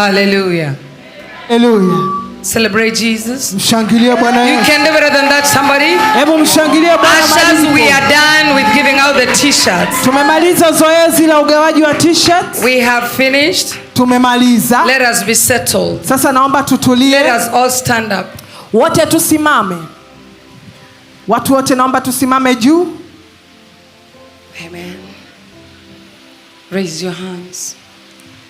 Hallelujah. Haleluya. Celebrate Jesus. Mshangilie Bwana You Yesu. can do better than that, somebody. Hebu mshangilie Bwana Ushers, we malipo. are done with giving out the T-shirts. Tumemaliza zoezi la ugawaji wa t-shirt. We have finished. Tumemaliza. Let us be settled. Sasa naomba tutulie. Let us all stand up. Wote tusimame. Watu wote naomba tusimame juu. Amen. Raise your hands.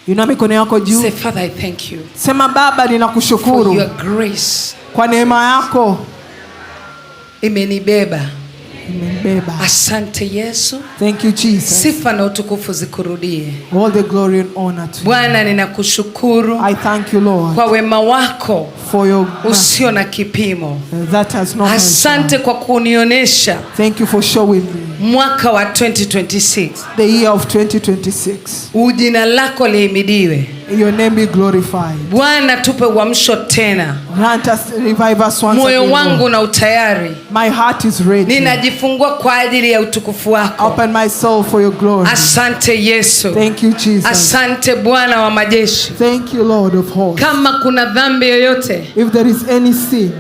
Inua mikono yako juu. Say, "Father, I thank you Sema, "Baba, for ninakushukuru your grace." kwa neema yako Imenibeba. Imenibeba." Asante Yesu. Thank you, Jesus. Sifa na utukufu zikurudie. All the glory and honor to you. Bwana, ninakushukuru I thank you, Lord, kwa wema wako for your usio na kipimo. That has no measure. Asante kwa kunionyesha Thank you for showing me mwaka wa 2026. The year of 2026. Jina lako lihimidiwe. Your name be glorified. Bwana, tupe uamsho tena. Grant us, revive us once Moyo again, wangu Lord. na utayari, My heart is ready. Ninajifungua kwa ajili ya utukufu wako. Open my soul for your glory. Asante Yesu, Thank you, Jesus. Asante Bwana wa majeshi. Thank you, Lord of hosts. Kama kuna dhambi yoyote If there is any sin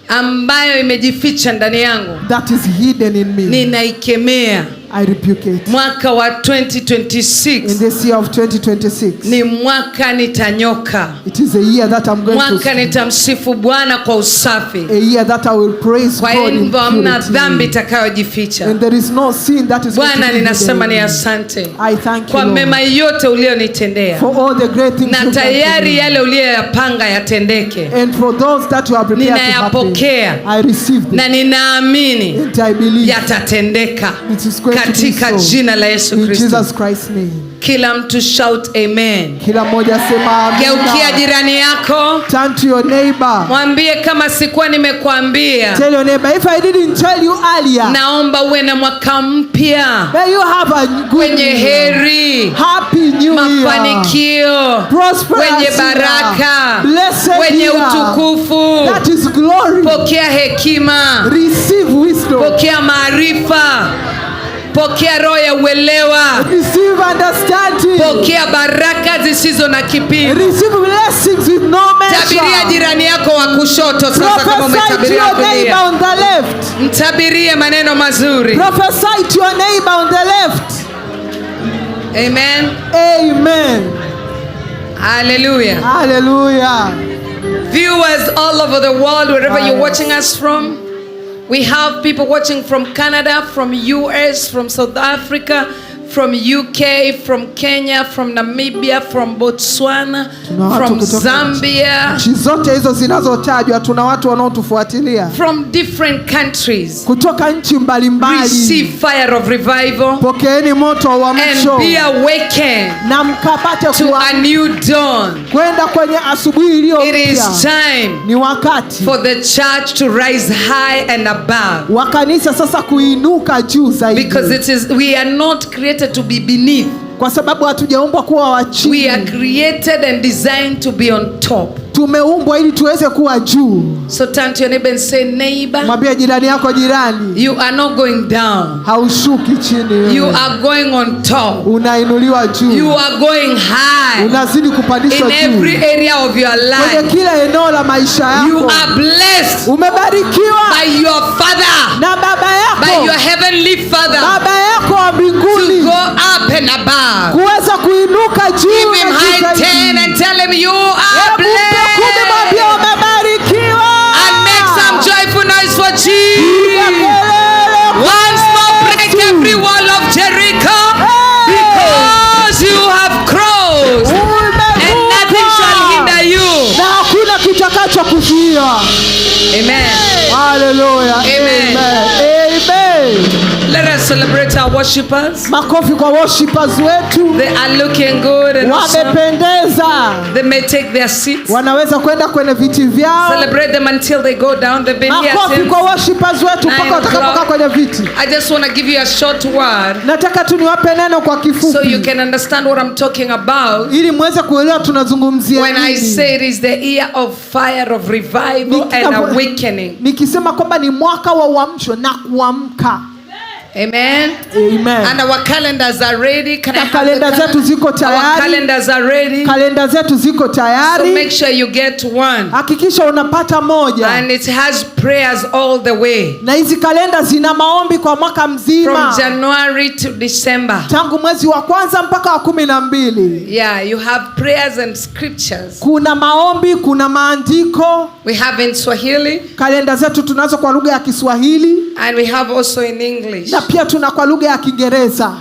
ambayo imejificha ndani yangu, that is hidden in me, ninaikemea. I rebuke it. Mwaka wa In 2026 this year of 2026, ni mwaka nitanyoka, it is a year that I'm going mwaka to nitamsifu Bwana kwa usafi. A year that I will praise Kwa God in hivyo hamna dhambi purity. itakayojificha. And there is no sin that is going to Bwana, be hidden ninasema in ni me. asante I thank you, kwa Lord, mema yote uliyonitendea, for all the great things na you've done for tayari me. Yale uliyoyapanga yatendeke, And for those that you have prepared to happen, Ninayapokea. I receive them. Na ninaamini And I believe yatatendeka it is going to be katika so. Jina la Yesu In Kristo. Jesus Christ's name. Kila mtu shout amen. Kila mmoja sema Geukia amina. Jirani yako, Turn to your neighbor. Mwambie kama sikuwa nimekuambia, Tell your neighbor, "If I didn't tell you earlier, naomba uwe na mwaka mpya may you have a good wenye year. Heri, Happy New Year. Mafanikio, Prosperous wenye year. Baraka, Blessed wenye year. Utukufu. That is glory. Pokea hekima, Receive wisdom. Pokea maarifa, pokea roho ya uelewa, Receive understanding. Pokea baraka zisizo na kipimo. Receive blessings with no Tabiria measure. Jirani yako wa kushoto sasa, kama Prophesy to umetabiria your neighbor kulia, on the left. Mtabirie maneno mazuri. Prophesy to your neighbor on the left. Amen. Amen. Hallelujah. Hallelujah. Viewers all over the world, wherever you're Yes. watching us from, we have people watching from Canada, from US, from South Africa, from UK, from Kenya, from Namibia, from Botswana, Tuna watu from kutoka Zambia, nchi zote hizo zinazotajwa, tuna watu wanaotufuatilia from different countries. Kutoka nchi mbalimbali. Receive fire of revival Pokeeni moto wa and uamsho be awakened na mkapate to kuwa a new dawn. Kwenda kwenye asubuhi iliyo It is mpya. Time Ni wakati for the church to rise high and above. Wa kanisa sasa kuinuka juu zaidi, Because it is we are not created to be beneath. Kwa sababu hatujaumbwa kuwa wa We are chini. Created and designed to be on top. Tumeumbwa ili tuweze kuwa juu. So turn to your neighbor and say, "Neighbor, Mwambie jirani yako, "Jirani, you are not going down. Haushuki chini wewe. You are going on top. Unainuliwa juu, You are going high unazidi kupandishwa in every juu area of your kwenye life. Kila eneo la maisha You yako. Are blessed Umebarikiwa by your Father, na baba by yako, your heavenly Father, baba yako wa to mbinguni, go up and above." Kuweza kuinuka juu Give him na juu high zaidi. 10 and tell him you are Hebu mpe 10, mwambie blessed. umebarikiwa. And make some joyful noise for Piga Jesus. kelele Once more, break kwa Yesu. Every wall of Jericho Hey! Because you have crossed and nothing shall Umevuka hinder you. Na hakuna kitakacho kuzuia. Amen. Haleluya. Amen. Amen. Amen. Let us celebrate our worshipers. Makofi kwa worshipers wetu. They are looking good and awesome. Wamependeza. They may take their seats. Wanaweza kwenda kwenye viti vyao. Celebrate them until they go down. They've been here Makofi since kwa worshipers wetu mpaka 9 watakapokaa o'clock. Kwenye viti. I just want to give you a short word Nataka tu niwape neno kwa so you kifupi can understand what I'm talking about. Ili muweze kuelewa tunazungumzia When I nini. Say it is the year of fire of revival and awakening. Nikisema kwamba ni mwaka wa uamsho na kuamka. Amen. Amen. And our calendars are ready. Can I Na have the kalenda zetu calendar? ziko Our tayari. calendars are ready. Kalenda zetu ziko So tayari. make sure you get one. Hakikisha unapata moja. And it has prayers all the way. Na hizi kalenda zina maombi kwa mwaka From mzima, January to December. tangu mwezi wa kwanza mpaka wa 12. Yeah, you have prayers and scriptures. Kuna maombi, kuna maandiko. We have in Swahili Kalenda zetu tunazo kwa lugha ya Kiswahili and we have also in English. na pia tuna kwa lugha ya Kiingereza.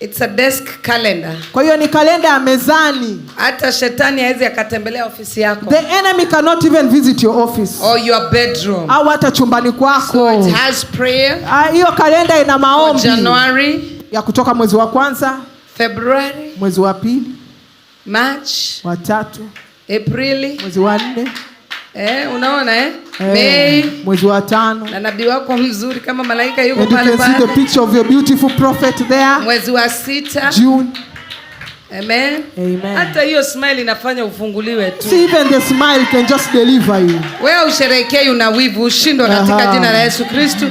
It's a desk calendar. Kwa hiyo ni kalenda ya mezani. Hata shetani hawezi akatembelea ofisi yako The enemy cannot even visit your office or your bedroom. au hata chumbani kwako. So it has prayer Ah, hiyo kalenda ina for maombi January, ya kutoka mwezi wa kwanza, February, mwezi wa pili, March, wa tatu, Aprili, mwezi wa nne, unaona eh? eh, May mwezi wa tano. na nabii wako mzuri kama malaika yuko And you pale can see the pale. picture of your beautiful prophet there. Mwezi wa sita. June. Amen. Amen. Hata hiyo smile inafanya ufunguliwe tu. See, even the smile can just deliver you. Wewe usherehekei una wivu, ushindwa katika Aha. jina la Yesu Kristu.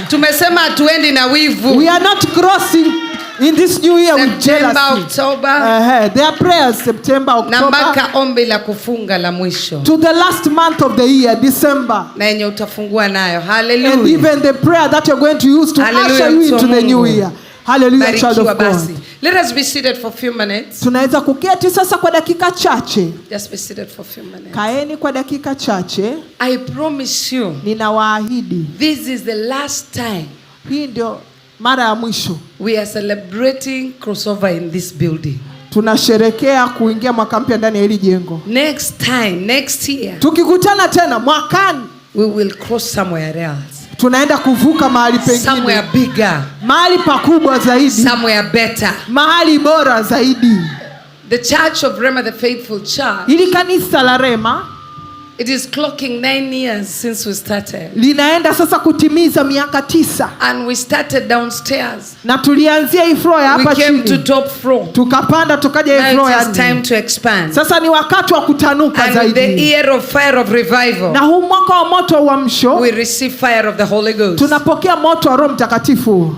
Tumesema hatuendi na wivu. We are not crossing in this new year with September, jealousy. October There are prayers September, na October mpaka ombi la kufunga la mwisho to the last month of the year, December. na yenye utafungua nayo. And Hallelujah. even the prayer that you're going to use to Hallelujah, usher you mtu wa into the new Mungu. year. Hallelujah, child Barikiwa of God. basi. Let us be seated for a few minutes. Tunaweza kuketi sasa kwa dakika chache. Just be seated for a few minutes. Kaeni kwa dakika chache. I promise you, Ninawaahidi this is the last time hii ndio mara ya mwisho we are celebrating crossover in this building. tunasherekea kuingia mwaka mpya ndani ya hili jengo. Next time, next year, Tukikutana tena mwakani, we will cross somewhere else. tunaenda kuvuka mahali pengine, Somewhere bigger, mahali pakubwa zaidi, somewhere better. mahali bora zaidi. The Church of Rema, the Faithful Church, Hili kanisa la Rema it is clocking 9 years since we started. linaenda sasa kutimiza miaka 9, And we started downstairs. na tulianzia hii floor ya We hapa came to chini, top floor. tukapanda tukaja hii Now floor it ya is time nne. to expand. Sasa ni wakati wa kutanuka And with the zaidi, year of fire of na revival, huu mwaka wa moto wa uamsho we receive fire of the Holy Ghost tunapokea moto wa Roho Mtakatifu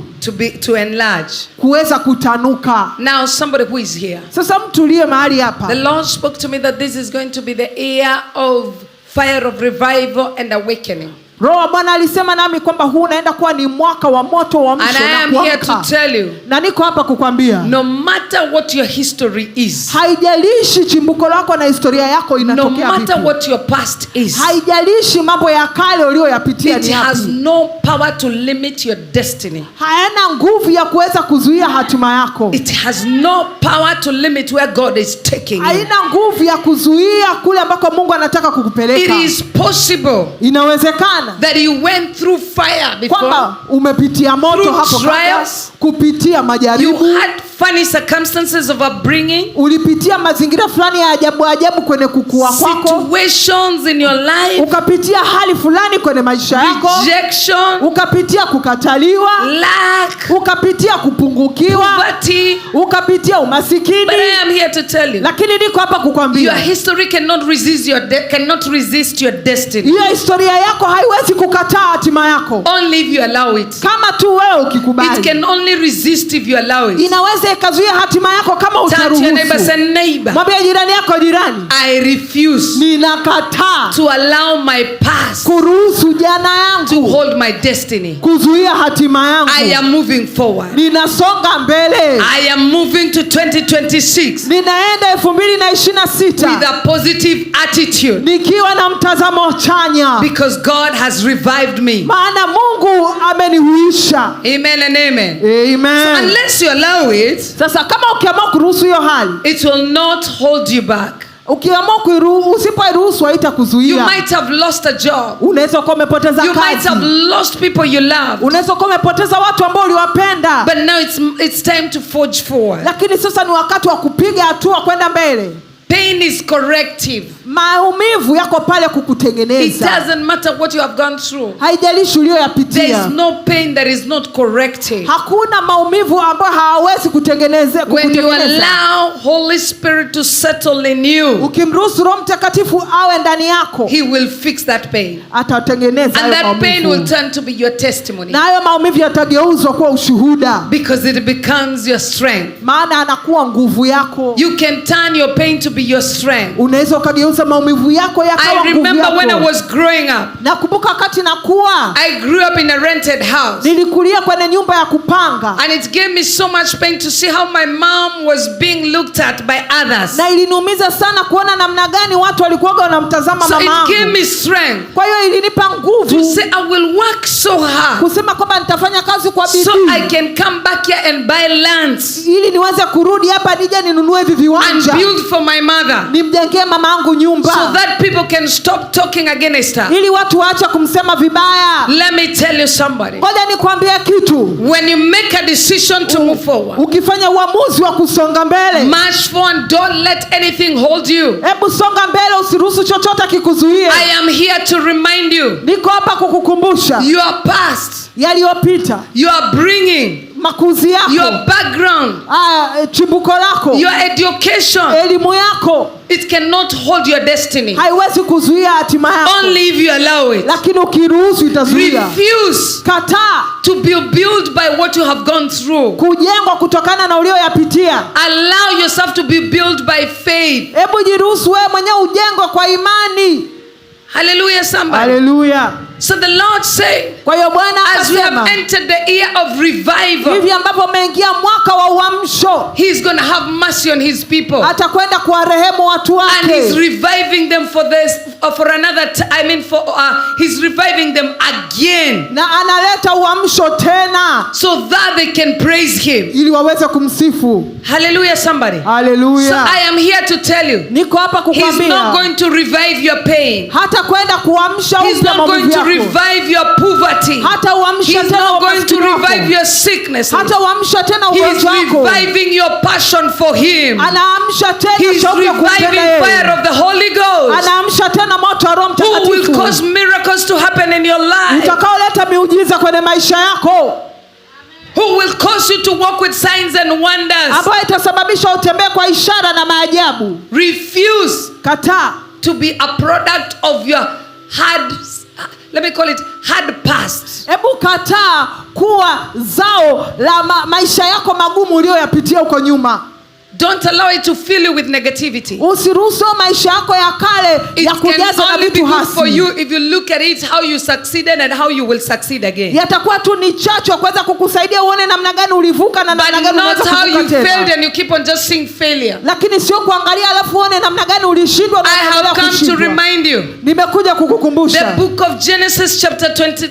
to enlarge. kuweza kutanuka. Now, somebody who is here, Sasa mtulie mahali hapa. the Lord spoke to me that this is going to be the year of fire of revival and awakening. Roho wa Bwana alisema nami kwamba huu unaenda kuwa ni mwaka wa moto wa And uamsho I na am here to kuamka. tell you, Na niko hapa kukwambia, no matter what your history is, haijalishi chimbuko lako na historia yako no inatokea matter vipi, what your past is, haijalishi mambo ya kale uliyoyapitia it ni has yapi, no power to limit your destiny. hayana nguvu ya kuweza kuzuia hatima yako, It has no power to limit where God is taking you. haina nguvu ya kuzuia kule ambako Mungu anataka It kukupeleka. is possible Inawezekana that you went through fire before. kwamba umepitia moto Through hapo kabla, trials, kupitia You majaribu, had funny circumstances of upbringing, ulipitia mazingira fulani ya ajabu ajabu kwenye kukua kwako, situations in your life, ukapitia hali fulani kwenye maisha yako, rejection, ukapitia kukataliwa, lack, ukapitia kupungukiwa, poverty. ukapitia umasikini. But I am here to tell you, Lakini niko hapa your kukwambia history cannot resist your destiny. hiyo historia yako haiwezi kukataa hatima yako Only if you allow it. kama tu wewe It ukikubali. can only resist if you allow it. Inaweza ikazuia hatima yako kama Turn to your neighbor, utaruhusu. say, neighbor, Mwambie jirani yako, jirani, I refuse ninakataa to allow my past kuruhusu jana to yangu hold my destiny. kuzuia hatima I yangu. am moving forward. Ninasonga mbele, I am moving to 2026 ninaenda 2026 with a positive attitude nikiwa na mtazamo chanya, because God has revived me. maana Mungu amenihuisha. Amen and amen. Amen. Unless you allow it, Sasa kama ukiamua kuruhusu hiyo hali, it will not hold you back. ukiamua usipoiruhusu You haitakuzuia. might have lost a job. Unaweza kuwa umepoteza You might have kazi, lost people you love. unaweza kuwa umepoteza watu ambao uliwapenda, But now it's time to forge forward. lakini sasa ni wakati wa kupiga hatua kwenda mbele. Pain is corrective. Maumivu yako pale It kukutengeneza. Doesn't matter what you have gone through. Haijalishi There uliyoyapitia. Is no pain that is not corrected. Hakuna maumivu ambayo hawawezi kutengeneze When you kukutengeneza. Allow Holy Spirit to settle in you, Ukimruhusu Roho Mtakatifu awe ndani yako, He will fix that pain. Atatengeneza And hayo that pain will maumivu, turn to be your testimony na hayo maumivu yatageuzwa kuwa ushuhuda, because it becomes your strength. Maana anakuwa nguvu yako. You can turn your pain to be your strength. Unaweza ukageuza maumivu yako yakawa I nguvu remember when I yako. Was growing up, Nakumbuka wakati nakuwa, I grew up in a rented house. Nilikulia kwenye nyumba ya kupanga, And it gave me so much pain to see how my mom was being looked at by others. Na iliniumiza sana kuona namna gani watu walikuwaga wanamtazama So mama it gave yangu. Me strength Kwa hiyo ilinipa to nguvu say, I will work so hard kusema kwamba nitafanya kazi kwa so I bidii can come back here and buy lands ili niweze kurudi hapa nije ninunue hivi and viwanja, build for my mother nimjengee mama yangu nyumba, so that people can stop talking against her. Ili watu waache kumsema vibaya. Let me tell you somebody. Ngoja nikwambie kitu. When you make a decision to move forward, Ukifanya uamuzi wa kusonga mbele, march forward, don't let anything hold you. Hebu songa mbele, usiruhusu chochote kikuzuie. I am here to remind you, Niko hapa kukukumbusha your past, yaliyopita, your bringing, makuzi yako, your background, ah, chimbuko lako, your education, elimu yako it cannot hold your destiny. Haiwezi kuzuia hatima yako, Only if you allow it. Lakini ukiruhusu itazuia. Refuse Kataa to be built by what you have gone through. Kujengwa kutokana na ulioyapitia. Allow yourself to be built by faith. Hebu jiruhusu wewe mwenyewe ujengwe kwa imani. Hallelujah, somebody. Haleluya! So the Lord said, Kwa hiyo Bwana as we have akasema, entered the year of revival, hivi ambapo umeingia mwaka wa uamsho, He's going to have mercy on His people. Atakwenda kuwarehemu watu And He's wake, reviving them for this, for another. I mean, for He's reviving them again, na analeta uamsho tena so that they can praise Him. Ili waweze kumsifu. Hallelujah, somebody. So Haleluya! I am here to tell you, Niko hapa He's not kukwambia going to revive your pain. Hata kwenda kuamsha He's upya not going maumivu to yako, revive your poverty. Hata uamsha He's tena not going to umaskini wako, revive your sickness. Hata uamsha tena He's ugonjwa wako, reviving your passion for Him. Anaamsha tena He's shauku ya kumpenda reviving fire yeye, of the Holy Ghost, anaamsha tena moto wa Roho who will Mtakatifu cause miracles to happen in your life, utakaoleta miujiza kwenye maisha yako, who will cause you to walk with signs and wonders. Ambayo itasababisha utembee kwa ishara na maajabu. Refuse Kataa to be a product of your hard, let me call it hard past. Hebu kataa kuwa zao la maisha yako magumu uliyoyapitia huko nyuma. Don't allow it to fill you with negativity. Usiruhusu maisha yako ya kale It ya can kujaza na only be vitu good for hasi. You if you look at it how you succeeded and how you will succeed again. Yatakuwa tu ni chachu ya kuweza kukusaidia uone namna gani ulivuka na But namna gani not unaweza how kuvuka you failed tena. and you keep on just seeing failure. Lakini sio kuangalia alafu uone namna gani ulishindwa na I have unaendelea come to kushindwa. Remind you. Nimekuja The kukukumbusha book of Genesis chapter 20,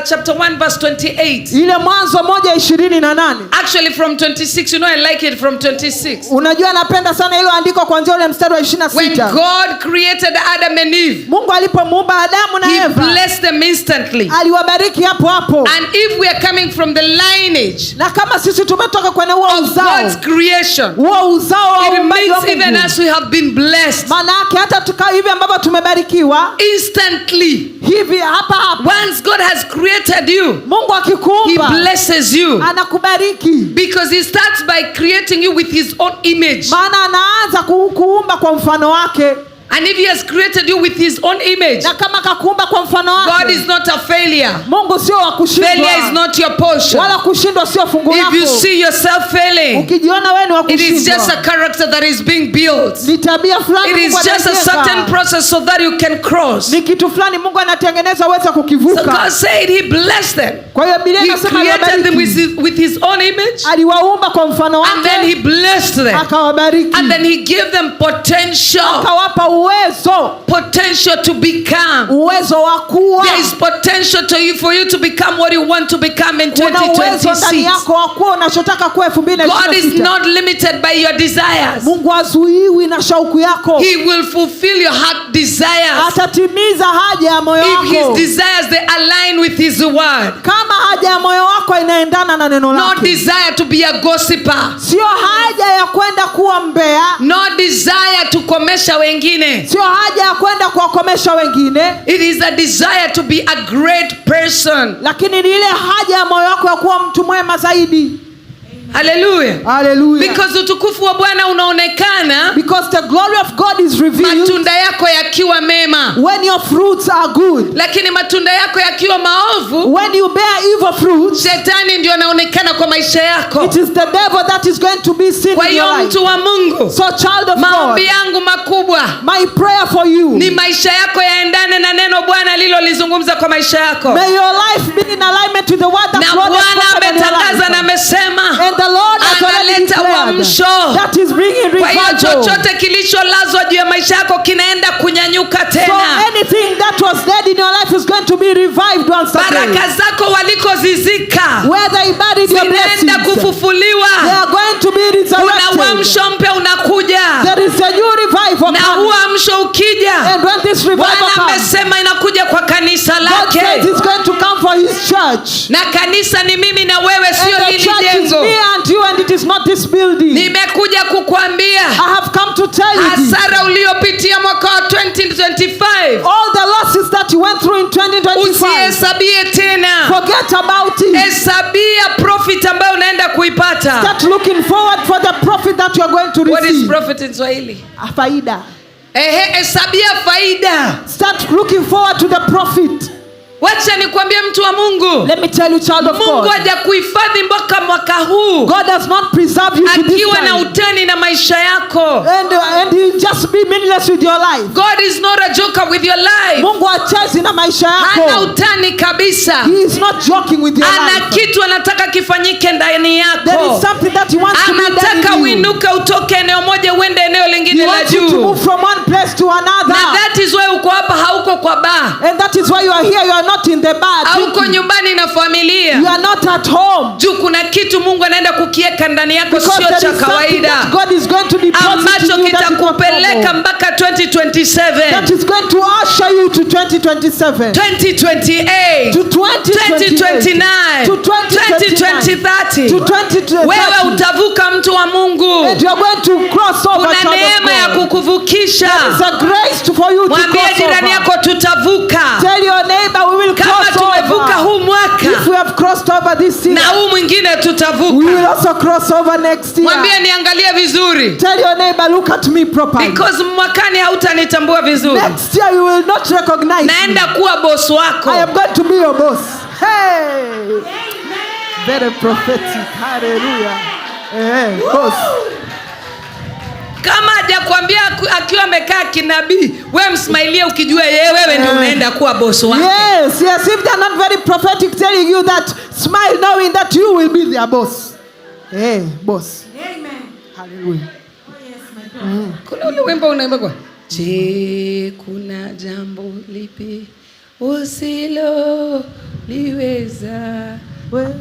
chapter 1 verse 28. Ile Mwanzo 1:28. Actually from 26, you know I like it from 26. Unajua napenda sana hilo andiko kuanzia ule mstari wa ishirini na When sita. God created Adam and Eve, Mungu alipomuumba Adamu na He Eva blessed them instantly. Aliwabariki hapo hapo. And if we are coming from the lineage Na kama sisi tumetoka kwenye huo of uzao, God's creation, huo uzao wa it uumbaji wa means even Mungu, as we have been blessed maana yake hata tukaa hivi ambavyo tumebarikiwa instantly. Hivi hapa hapa, Once God has created you, Mungu He akikuumba blesses you anakubariki, because He starts by creating you with His own image. Maana anaanza kuumba kwa mfano wake. And if He has created you with His own image, Na kama kakuumba kwa mfano God wake, is not a failure. Mungu sio wa Failure is kushindwa, not your portion. Wala kushindwa sio fungu If you lako. See yourself failing, Ukijiona wewe ni wa it is just a kushindwa, character that is being built. Ni tabia fulani It is Mungu just a anajenga. Certain process so that you can cross. Ni kitu fulani Mungu anatengeneza uweze So kukivuka. God said He blessed them. Kwa hiyo Biblia He inasema created them with aliwabariki, his own image, aliwaumba kwa mfano and then wake, He blessed them. akawabariki, And then He gave them potential. Akawapa uwezo, Potential to become. Uwezo wa kuwa. There is potential to you for you to become what you want to become in Kuna uwezo ndani 2026. Yako wa kuwa unachotaka kuwa elfu mbili na God ishirini is na sita. Not limited by your desires. Mungu hazuiwi na shauku yako, He will fulfill your heart desires. Atatimiza haja ya moyo If His wako desires they align with His word. Kama haja ya moyo wako inaendana na neno Not lake. Desire to be a gossiper. Sio haja ya kwenda kuwa kuwa mbea, No desire to komesha wengine. Sio haja ya kwenda kuwakomesha wengine, It is a desire to be a great person. Lakini ni ile haja ya moyo wako ya kuwa mtu mwema zaidi. Hallelujah. Haleluya. Because utukufu wa Bwana unaonekana Because the glory of God is revealed matunda yako yakiwa mema. When your fruits are good. Lakini matunda yako yakiwa maovu, When you bear evil fruits, shetani ndio anaonekana kwa maisha yako. It is the devil that is going to be seen Kwa in your hiyo life. mtu wa Mungu, So, child of maombi God, yangu makubwa my prayer for you, ni maisha yako yaendane na neno Bwana alilolizungumza kwa maisha yako. May your life be in alignment with the word that Na God has Bwana spoken on your ametangaza life. Na amesema And the Lord has already analeta declared uamsho. That is bringing Kwa hiyo revival. chochote kilicholazwa juu ya maisha yako kinaenda kunyanyuka So tena. Anything that was dead in your life is going to be revived once again. Baraka zako walikozizika Where they buried your zinaenda blessings, kufufuliwa. They are going to be Kuna resurrected. uamsho mpya unakuja, There is a new revival na coming. huo uamsho ukija, And when this revival Bwana comes, amesema inakuja kwa kanisa God says lake, it's going to come for his church. Na kanisa ni mimi na wewe, sio And the hili church is jengo. Me and you, and it is not this building. Nimekuja kukwambia I have come to tell you this. Hasara uliyopitia mwaka wa 2025 All the losses that you went through in 2025, usihesabie tena, forget about it. Hesabia profit ambayo unaenda kuipata. Start looking forward for the profit that you are going to What is receive. Profit in Swahili? Faida. Ehe, hesabia faida. Start looking forward to the profit. Wacha nikwambie mtu wa Mungu, Let me tell you, child of Mungu God. Hajakuhifadhi mpaka mwaka huu God does not preserve you to this akiwa na time. Utani na maisha yako. And he'll just be meaningless with your life. God is not a joker with your life. Mungu hachezi na maisha Hana yako. utani kabisa. He is not joking with your Ana life. Kitu anataka kifanyike ndani There yako. is something that he wants to be done Anataka in you. uinuke utoke eneo moja uende eneo He lingine la wants you to juu. move from one place to another. Na that is why uko hapa, hauko kwa bar, And that is why you are here. You are not in the bar hauko drinking. Nyumbani na familia. You are not at home. Juu kuna kitu Mungu anaenda kukieka ndani yako, Because sio there cha is something kawaida, that God is going to deposit ambacho in you that is not kitakupeleka normal. Mpaka 2027, That is going to usher you to 2027. 2028, To 2028. 2029, To 2029. 2030. To 2030. Wewe utavuka mtu wa Mungu. And you are going to cross over, Kuna child of neema ya God. Kukuvukisha. There is a grace for you to Mwambie cross jirani over. yako tutavuka. Tell your neighbor we will Kama cross tumevuka over. Huu mwaka, If we have crossed over this year, na huu mwingine we tutavuka. Will also cross over next year. Mwambie niangalie vizuri. Tell your neighbor, "Look at me properly." Because mwakani hautanitambua vizuri. Next year you will not recognize me. Naenda kuwa boss wako. I am going to be your boss. Hey! Very prophetic. Hallelujah. Eh, boss. Kama hajakwambia akiwa amekaa kinabii, we msmailie ukijua yeye wewe ndio Eh. unaenda kuwa boss wake. Yes. If they're not very prophetic telling you that, smile knowing that you will be their boss. Hey, boss. Amen. Hallelujah. Oh, yes, my God. Kuna ule wimbo unaimba kwa je, kuna jambo lipi usiloliweza? Wewe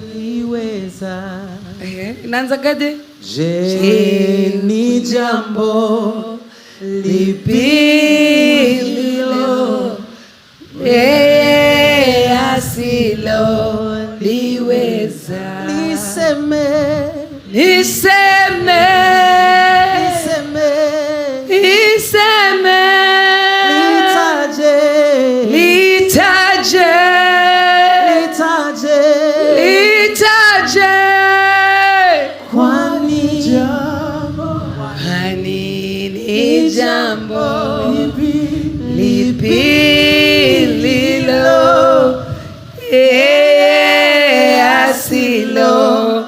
usiloliweza. Eh, inaanzagaje? Je, ni jambo Lipi lilo yeye asiloliweza? Niseme, Niseme, niseme, niseme, nitaje, litaje, nitaje, litaje, kwani jambo kwani ni jambo lipi lipi lilo yeye asiloliweza.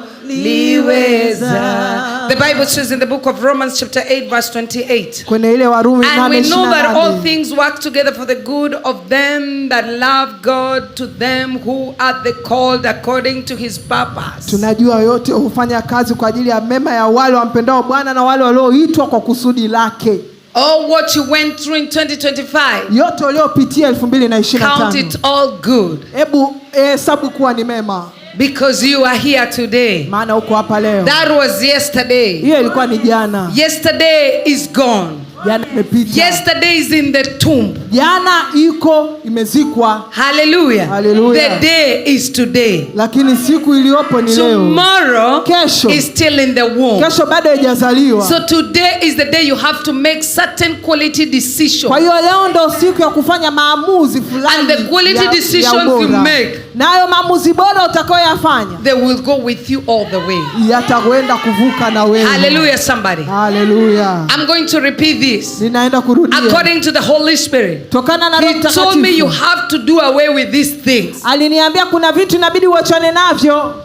The Bible says in the book of Romans chapter 8 verse 28. Kwenye ile Warumi And we know that all 8:28. Things work together for the good of them that love God, to them who are the called according to his purpose. Tunajua yote hufanya kazi kwa ajili ya mema ya wale wampendao Bwana na wale walioitwa kwa kusudi lake. All what you went through in 2025, Yote uliopitia 2025, count it all good hebu hesabu kuwa ni mema, because you are here today. Maana uko hapa leo. That was yesterday. Hiyo ilikuwa ni jana. Yesterday is gone. Jana imepita. Yesterday is in the tomb. Jana iko imezikwa. Hallelujah. Hallelujah. The day is today. Lakini siku iliyopo ni leo. Tomorrow Kesho. Is still in the womb. Kesho bado haijazaliwa. So today is the day you have to make certain quality decisions. Kwa hiyo leo ndo siku ya kufanya maamuzi fulani And the quality decisions ya ubora. You make, Nayo maamuzi bora utakayoyafanya they will go with you all the way. Yatakwenda kuvuka na wewe. Hallelujah, somebody. Haleluya. I'm going to repeat this. Ninaenda kurudia. According to the Holy Spirit, Tokana na Roho He told me you Mtakatifu. Have to do away with these things. Aliniambia kuna vitu inabidi uachane navyo.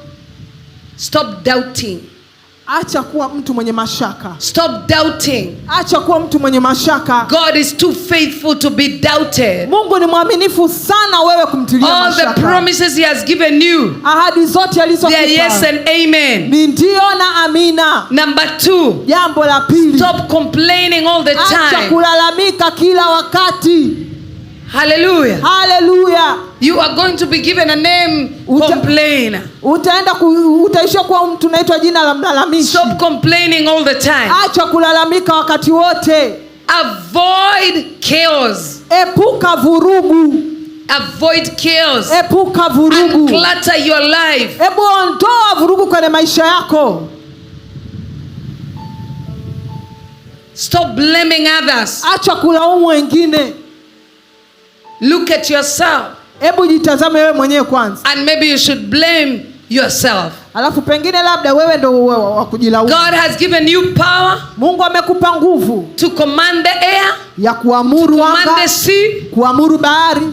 Stop doubting. Acha kuwa mtu mwenye mashaka. Stop doubting. Acha kuwa mtu mwenye mashaka. God is too faithful to be doubted. Mungu ni mwaminifu sana wewe kumtilia All the mashaka. Promises He has given you, Ahadi zote they are yes alizokupa and amen. ni ndio na amina. Number two, Jambo la pili, stop complaining all the acha time. Kulalamika kila wakati. Hallelujah. Haleluya. You are going to be given a name, complainer. Utaenda ku, utaishia kuwa mtu unaitwa jina la mlalamishi. Stop complaining all the time. Acha kulalamika wakati wote. Avoid chaos. Epuka vurugu. Avoid chaos. Epuka vurugu. Unclutter your life. Hebu ondoa vurugu kwenye maisha yako. Stop blaming others. Acha kulaumu wengine. Look at yourself. Hebu jitazame wewe mwenyewe kwanza. And maybe you should blame yourself. Alafu pengine labda wewe ndo wa kujilaumu. God has given you power Mungu amekupa nguvu to command the air, ya kuamuru command anga, the sea, kuamuru bahari,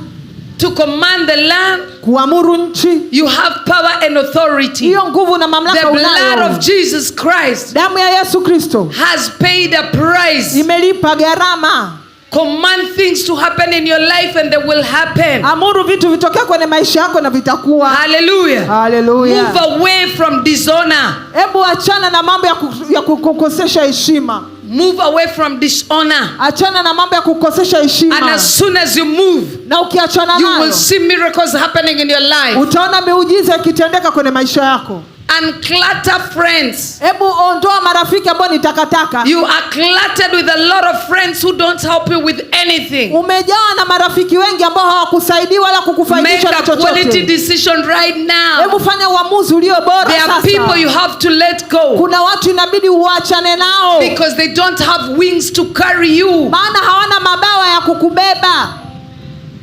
to command the land. Kuamuru nchi. You have power and authority. Hiyo nguvu na mamlaka The blood unayo. Of Jesus Christ Damu ya Yesu Kristo has paid a price. Imelipa gharama. Command things to happen in your life and they will happen. Amuru vitu vitokee kwenye maisha yako na vitakuwa. Hallelujah. Haleluya. Move away from dishonor. Hebu achana na mambo ya kukosesha heshima. Move away from dishonor. Achana na mambo ya kukosesha heshima. And as soon as you move, Na ukiachana you will nayo see miracles happening in your life. Utaona miujiza ikitendeka kwenye maisha yako. Unclutter friends. Hebu ondoa marafiki ambao ni takataka. You are cluttered with a lot of friends who don't help you with anything. Umejawa na marafiki wengi ambao hawakusaidii wala Make kukufaidisha na a quality chochote. Decision right now. Hebu fanya uamuzi ulio bora There are sasa. People you have to let go Kuna watu inabidi uachane nao because they don't have wings to carry you. Maana hawana mabawa ya kukubeba.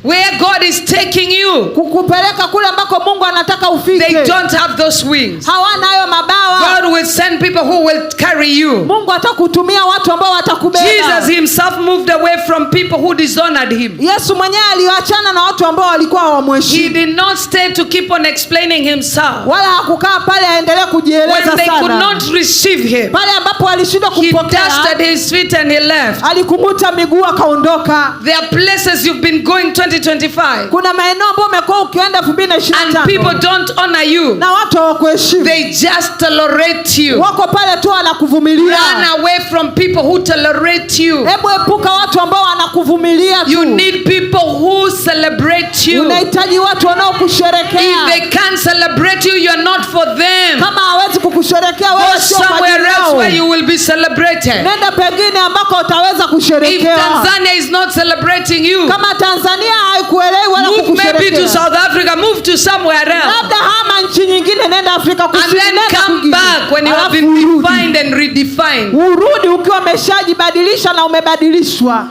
Where God is taking you, kukupeleka kule ambako Mungu anataka ufike. They don't have those wings. Hawana hayo mabawa. God will send people who will carry you. Mungu atakutumia watu ambao watakubeba. Jesus himself moved away from people who dishonored him. Yesu mwenyewe aliachana na watu ambao walikuwa He hawamheshimu. Did not stay to keep on explaining himself. Wala hakukaa pale aendelee kujieleza When they could sana. Not receive him, Pale ambapo walishindwa he kumpokea, dusted his feet and he left. alikunguta miguu akaondoka. There are places you've been going 2025 Kuna maeneo ambayo umekuwa ukienda and 2025 people don't honor you. Na watu hawakuheshimu. They just tolerate you. Wako pale tu wanakuvumilia. Run away from people who tolerate you. Hebu epuka watu ambao wanakuvumilia You tu. Need people who celebrate you. Unahitaji watu wanaokusherekea. If they can't celebrate you, you're not for them. Kama hawezi kukusherekea wewe Go sio kwa somewhere ajili else yao. Where you will be celebrated. Nenda pengine ambako utaweza If kusherekewa. Tanzania is not celebrating you, Kama Tanzania haikuelewi wala move maybe to kukusherekea. South Africa, move to somewhere else. Labda hama nchi nyingine, nenda Afrika And Kusini, then nenda come kwingine. back when you have Alafu been urudi. defined and redefined. Urudi ukiwa umeshajibadilisha na umebadilishwa.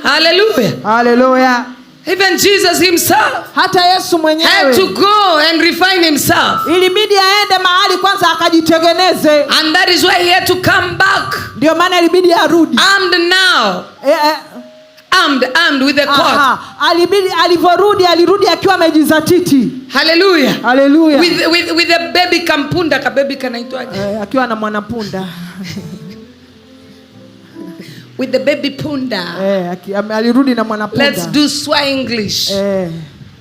Hallelujah. Haleluya. Even Jesus himself Hata Yesu had to mwenyewe go and refine himself. Ilibidi aende mahali kwanza akajitengeneze. And that is why he had to come back Ndio maana ilibidi arudi. Armed now. E, Armed, armed with a cord. Aha, alibidi alivyorudi alirudi akiwa amejizatiti. Hallelujah. Haleluya. With a baby kampunda, kababy kanaitwaje? Eh, akiwa na mwanapunda. With the baby punda. Eh, alirudi na mwanapunda. Let's do Swa English. Eh.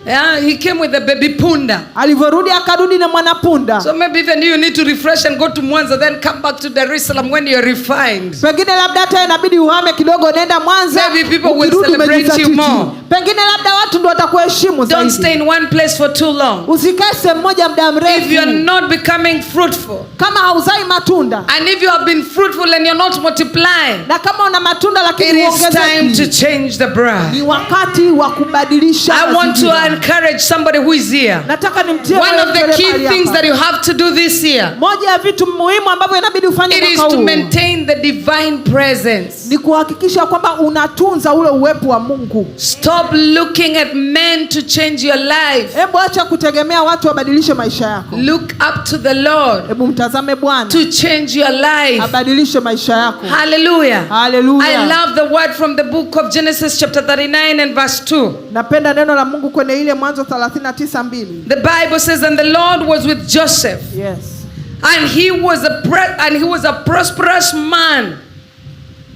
Yeah, he came with a baby punda. Alivyorudi akarudi na mwanapunda. So maybe even you need to refresh and go to Mwanza, then come back to Dar es Salaam when you're refined. Pengine labda hata inabidi uhame kidogo, nenda Mwanza, Maybe people will ukirudi celebrate you umejizatiti. more. Pengine labda watu ndio watakuheshimu Don't zaidi. stay in one place for too long. Usikae sehemu moja muda If you're mrefu not becoming fruitful, kama hauzai matunda, and if you have been fruitful and you're not multiplying, na kama una matunda it lakini is time to huongezeki, change the ni brand. wakati wa kubadilisha I want to mazingira. encourage somebody who is here. Nataka nimtie One moyo of the mtu aliye key mahali things hapa. that you have to do this year, Moja ya vitu muhimu ambavyo inabidi ufanye it is mwaka to huu maintain the divine presence. ni kuhakikisha kwamba unatunza ule uwepo wa Mungu. Stop looking at men to change your life. Hebu acha kutegemea watu wabadilishe maisha yako. Look up to the Lord Hebu mtazame Bwana to change your life. abadilishe maisha yako. Hallelujah. Hallelujah. I love the word from the book of Genesis, chapter 39 and verse 2. Napenda neno la Mungu kwenye ile Mwanzo 39:2. The Bible says, "And the Lord was with Joseph, Yes. and he was a prosperous man."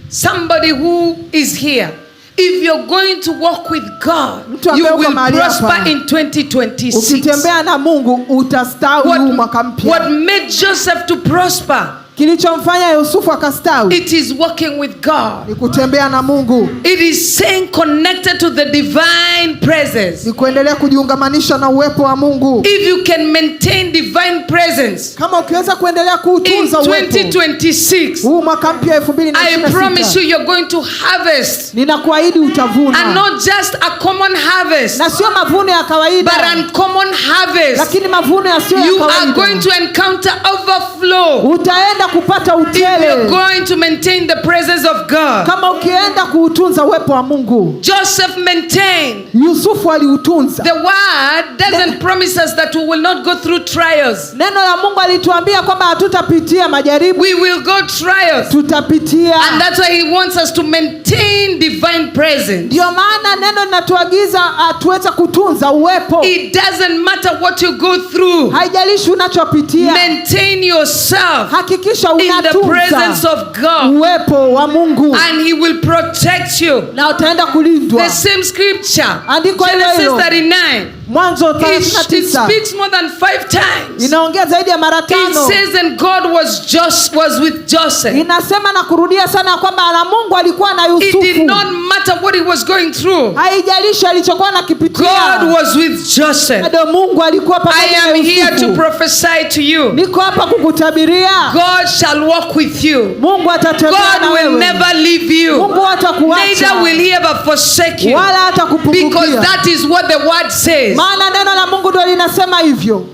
Somebody who is here. If you're going to walk with God, Mtu ambaye you uko will mahali prosper hapa. in 2026. Ukitembea na Mungu utastawi huu mwaka What mpya. made Joseph to prosper? Kilichomfanya Yusufu akastawi It is walking with God. ni kutembea na Mungu, It is staying connected to the divine presence. ni kuendelea kujiungamanisha na uwepo wa Mungu. If you can maintain divine presence Kama ukiweza kuendelea in kuutunza uwepo 2026, huu mwaka mpya I promise 2026, you, you're going to harvest. ninakuahidi And utavuna, not just a common harvest, na sio mavuno ya kawaida, but uncommon harvest. lakini mavuno yasiyo ya You are going kawaida. to encounter overflow Utaenda kupata if you're utele going to maintain the presence of God. kama ukienda kuutunza uwepo wa Mungu. Joseph maintained. Yusufu aliutunza. The word doesn't promise us that we will not go through trials. Neno la Mungu alituambia kwamba hatutapitia majaribu, We will go trials. tutapitia. And that's why he wants us to maintain divine presence. Ndiyo maana neno linatuagiza tuweze kutunza uwepo. It doesn't matter what you go through. Haijalishi unachopitia, Maintain yourself hakikisha in the presence unatunza of God, uwepo wa Mungu and he will protect you. na utaenda kulindwa. The same scripture, Andiko hilo Genesis hilo. 39, Mwanzo it 39 speaks more than 5 times. inaongea zaidi ya mara It tano. says, and God was with Joseph. Inasema na kurudia sana kwamba na Mungu alikuwa na It did Yusufu. not matter what he was going through. Haijalishi alichokuwa anakipitia, God was with Joseph. bado Mungu alikuwa I pamoja na am here to Yusufu. prophesy to you. Niko hapa kukutabiria, God shall walk with you. Mungu atatembea God na will wewe. never leave you. Mungu hatakuacha Neither will he ever forsake you. wala Because hatakupungukia, that is what the word says. maana neno la Mungu ndio linasema hivyo,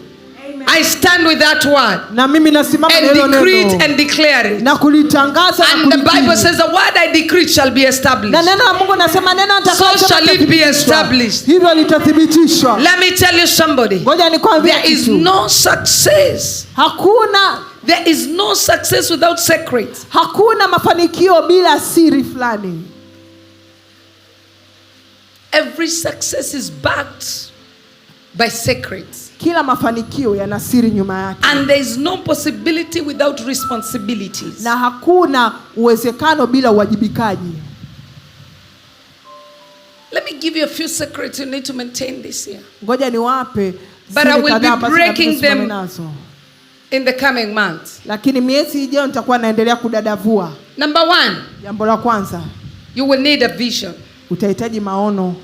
I stand with that word na mimi nasimama na and hilo decree it neno and declare it. na kulitangaza na And the Bible kulikiri. says the word I decree shall be established. Na neno la Mungu nasema neno So shall it be litathibitishwa. established. Hivyo litathibitishwa. Let me tell you somebody. Ngoja nikwambie There is kitu, no success. hakuna There is no success without secrets. hakuna mafanikio bila siri fulani. Every success is backed by secrets. Kila mafanikio yana siri nyuma yake, And there is no possibility without responsibilities. na hakuna uwezekano bila uwajibikaji. Let me give you a few secrets you need to maintain this year. Ngoja niwape But siri I will be kadhaa ambazo inabidi breaking usimame them. nazo, In the coming months. lakini miezi ijayo nitakuwa naendelea kudadavua. Number one, Jambo la kwanza, you will need a vision. utahitaji maono,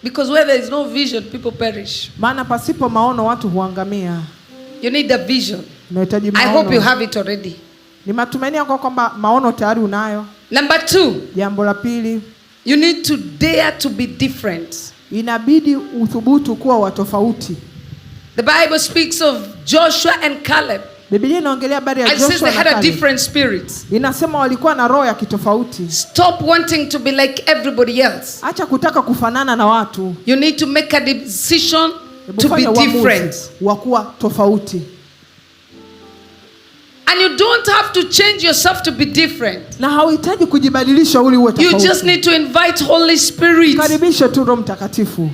Because where there is no vision, people perish. maana pasipo maono watu huangamia. You need a vision. Unahitaji I hope you maono. have it already. Ni matumaini yangu kwamba maono tayari unayo. Number two, Jambo la pili, you need to dare to be different. inabidi uthubutu kuwa wa tofauti. The Bible speaks of Joshua and Caleb. Biblia inaongelea habari ya And says Joshua they na had a Caleb. different spirit. Inasema walikuwa na roho ya kitofauti. Stop wanting to be like everybody else. Acha kutaka kufanana na watu. You need to make a decision Hebu to be fanya uamuzi different. wa kuwa tofauti, And you don't have to change yourself to be different. na hauhitaji kujibadilisha ili uwe You just tofauti. need to invite Holy Spirit Karibishe tu Roho Mtakatifu.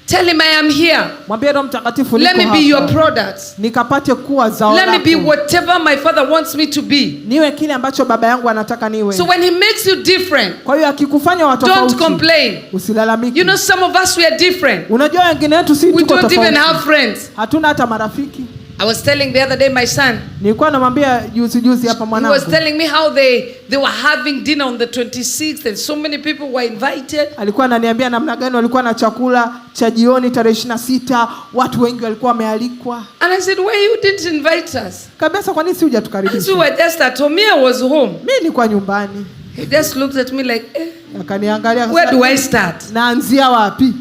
Tell him, "I am here. Mwambie Roho Mtakatifu, Let niko me be your hapa. Product. Nikapate kuwa zao Let me be lako. Whatever my father wants me to be." Niwe kile ambacho baba yangu anataka niwe. So when he makes you different, Kwa hiyo akikufanya wa don't tofauti, complain. Usilalamike. Some of us, we are different. Unajua wengine wetu si We tuko don't even tofauti. Have friends. Hatuna hata marafiki. I was telling the other day my son, Nilikuwa namwambia juzi juzi hapa he was mwanangu. Telling me how they were having dinner on the 26th and so many people were invited. Alikuwa ananiambia namna gani walikuwa na chakula cha jioni tarehe 26, watu wengi walikuwa wamealikwa. And I said, "Why you didn't invite us?" Kabisa, kwa nini si As we hujatukaribisha? were just at home, me, I was home. Mi nilikuwa nyumbani. He just looked at me like, "Eh, Akaniangalia where do akasema, I start?" Naanzia wapi?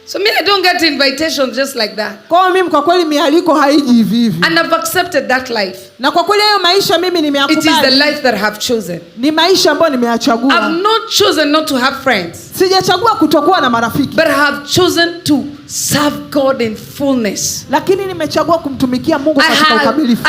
So me, I don't get invitations just like that. Kwa hiyo mimi kwa kweli mialiko haiji hivi hivi. And I've accepted that life. Na kwa kweli hayo maisha mimi It is the nimeyakubali. Life that I have chosen. Ni maisha ambayo nimeyachagua. I've not chosen not to have friends, Sijachagua kutokuwa na marafiki, but I have chosen to serve God in fullness. Lakini nimechagua kumtumikia Mungu I katika have, ukamilifu.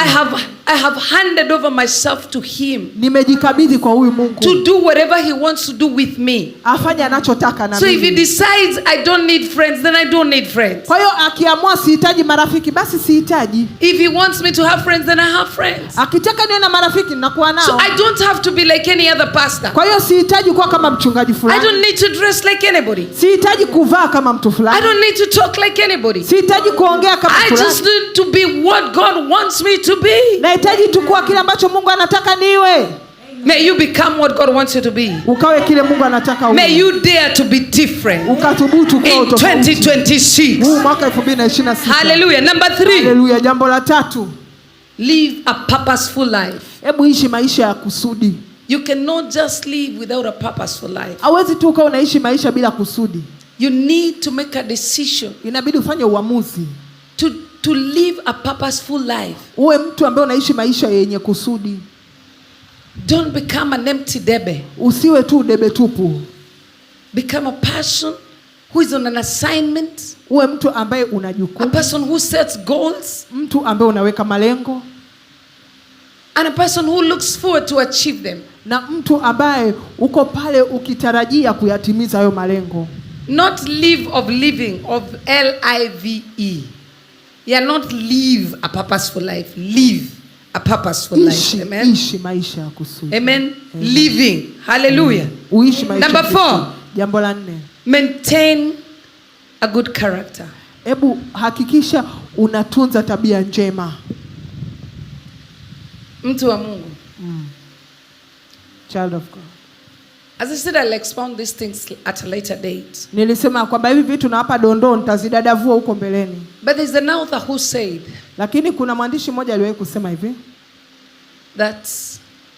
I have handed over myself to Him Nimejikabidhi kwa huyu Mungu to do whatever He wants to do with me. Afanye anachotaka na So if He mimi. Decides I don't need friends, then I don't need friends. Kwa hiyo akiamua sihitaji marafiki, basi sihitaji. If He wants me to have friends, then I have friends. Akitaka niwe na marafiki, nakuwa So nao. I don't have to be like any other pastor. Kwa hiyo sihitaji kuwa kama mchungaji I fulani. don't need to dress like anybody. Sihitaji kuvaa kama mtu I fulani. don't need to talk like anybody. Sihitaji kuongea kama I fulani. Just need to be what God wants me to be. Nahitaji tu kuwa kile ambacho Mungu anataka niwe. May you become what God wants you to be. Ukawe kile Mungu anataka May uwe. you dare to be different Ukathubutu kuwa in tofauti. 2026. Huu mwaka 2026. Hallelujah. Number 3, Haleluya. Jambo la tatu, live a purposeful life. Hebu ishi maisha ya kusudi. You cannot just live without a purposeful life. Hauwezi tu ukawa unaishi maisha bila kusudi. You need to make a decision Inabidi ufanye uamuzi, to live a purposeful life. Uwe mtu ambaye unaishi maisha yenye kusudi. Don't become an empty debe. Usiwe tu debe tupu. Become a person who is on an assignment, Uwe mtu ambaye una a jukumu, person who sets goals, mtu ambaye unaweka malengo and a person who looks forward to achieve them. Na mtu ambaye uko pale ukitarajia kuyatimiza hayo malengo. Not live of living, of Live. Yeah, not live a purposeful life. Live a purposeful life. Ishi, Amen. ishi maisha ya kusudi. Amen. Living. Hallelujah. Uishi maisha Number ya kusudi. 4. Jambo la nne, Maintain a good character. Hebu hakikisha unatunza tabia njema. Mtu wa Mungu. Child of God. As I said, I'll expound these things at a later date. Nilisema kwamba hivi vitu nawapa dondoo, nitazidadavua huko mbeleni. But there's an author who said Lakini kuna mwandishi mmoja aliwahi kusema hivi that